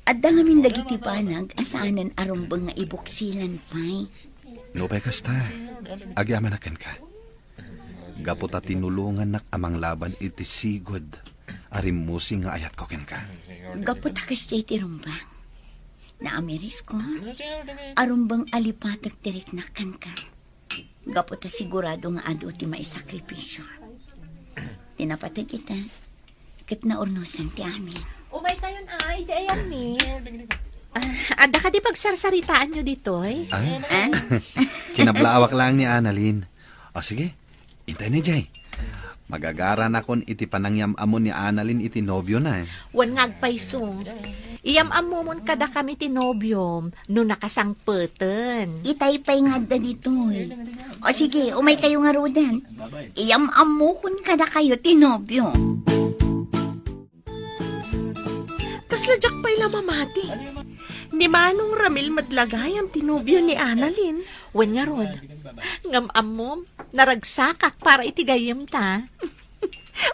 Adda ngamin dagiti banag a saanen a rumbeng nga ibuksilan pay. Nupay kasta, agyamanak kenka. Gapu ta tinulongannak a manglaban iti sigud a rimmusing nga ayatko kenka. Gapu ta kasdiay ti rumbeng. Naamirisko, a rumbeng a lipatek ti riknak kenka. Gapu ta sigurado nga adu ti maisakripisio. Ti napateg ita, ket naurnosan ti amin. Umay kayon ay, di ayanmi. Ah, adda kadi pagsarsaritaanyo ditoy? Ah? Ah? Kinablaawak lang ni Annalyn. O sige, intay ni Jay. Magagaranakon iti panangyam-ammo ni Annalyn iti nobiona, eh. Wen nga agpayso. Iyam-ammomon kadakami ti nobiom no nakasangpeten. Itay pay nga adda ditoy. O sige, umay kayo ngaruden. Iyam-ammokon kadakayo ti nobio. Kasla diak pay la mamati. Ni Manong Ramil met la gayam ti nobio ni Annalyn. Wen ngarud, ngem ammom, naragsakak para iti gayyemta.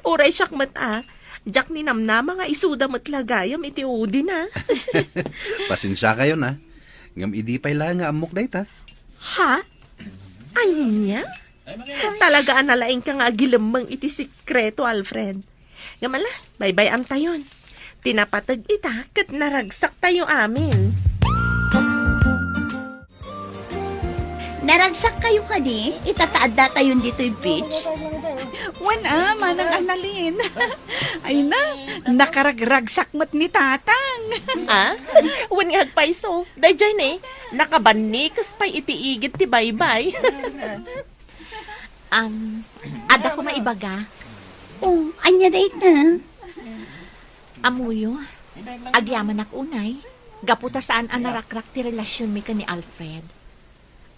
Uray siak met a, diak ninamnama nga isuda met la gayam iti udina. Pasensiakayon a. Ngem idi pay la nga ammok dayta. Ha? Ania? Talaga a nalaingka nga agilemmeng iti sekreto, Alfred. Ngem ala, baybay-antayon. Ti napateg ita ket naragsaktayo amin. Naragsak kayo kadi? Ita ta addatayon ditoy beach? Wen a, Manang Annalyn. Ay na, nakaragragsak met ni Tatang. Ah? Wen nga agpayso. Daydiay ne, nakabannikes pay iti igid ti baybay. Am, adda koma ibagak. Oh, ania dayta? Ammoyo, agyamanak unay, gapu ta saan a narakrak ti relasionmi ken ni Alfred.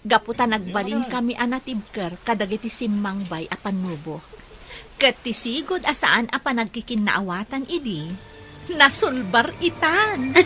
Gapu ta nagbalinkami a natibker kadagiti simmangbay a pannubok. Ket ti sigud a saan a panagkikinnaawatan idi, nasulbar itan.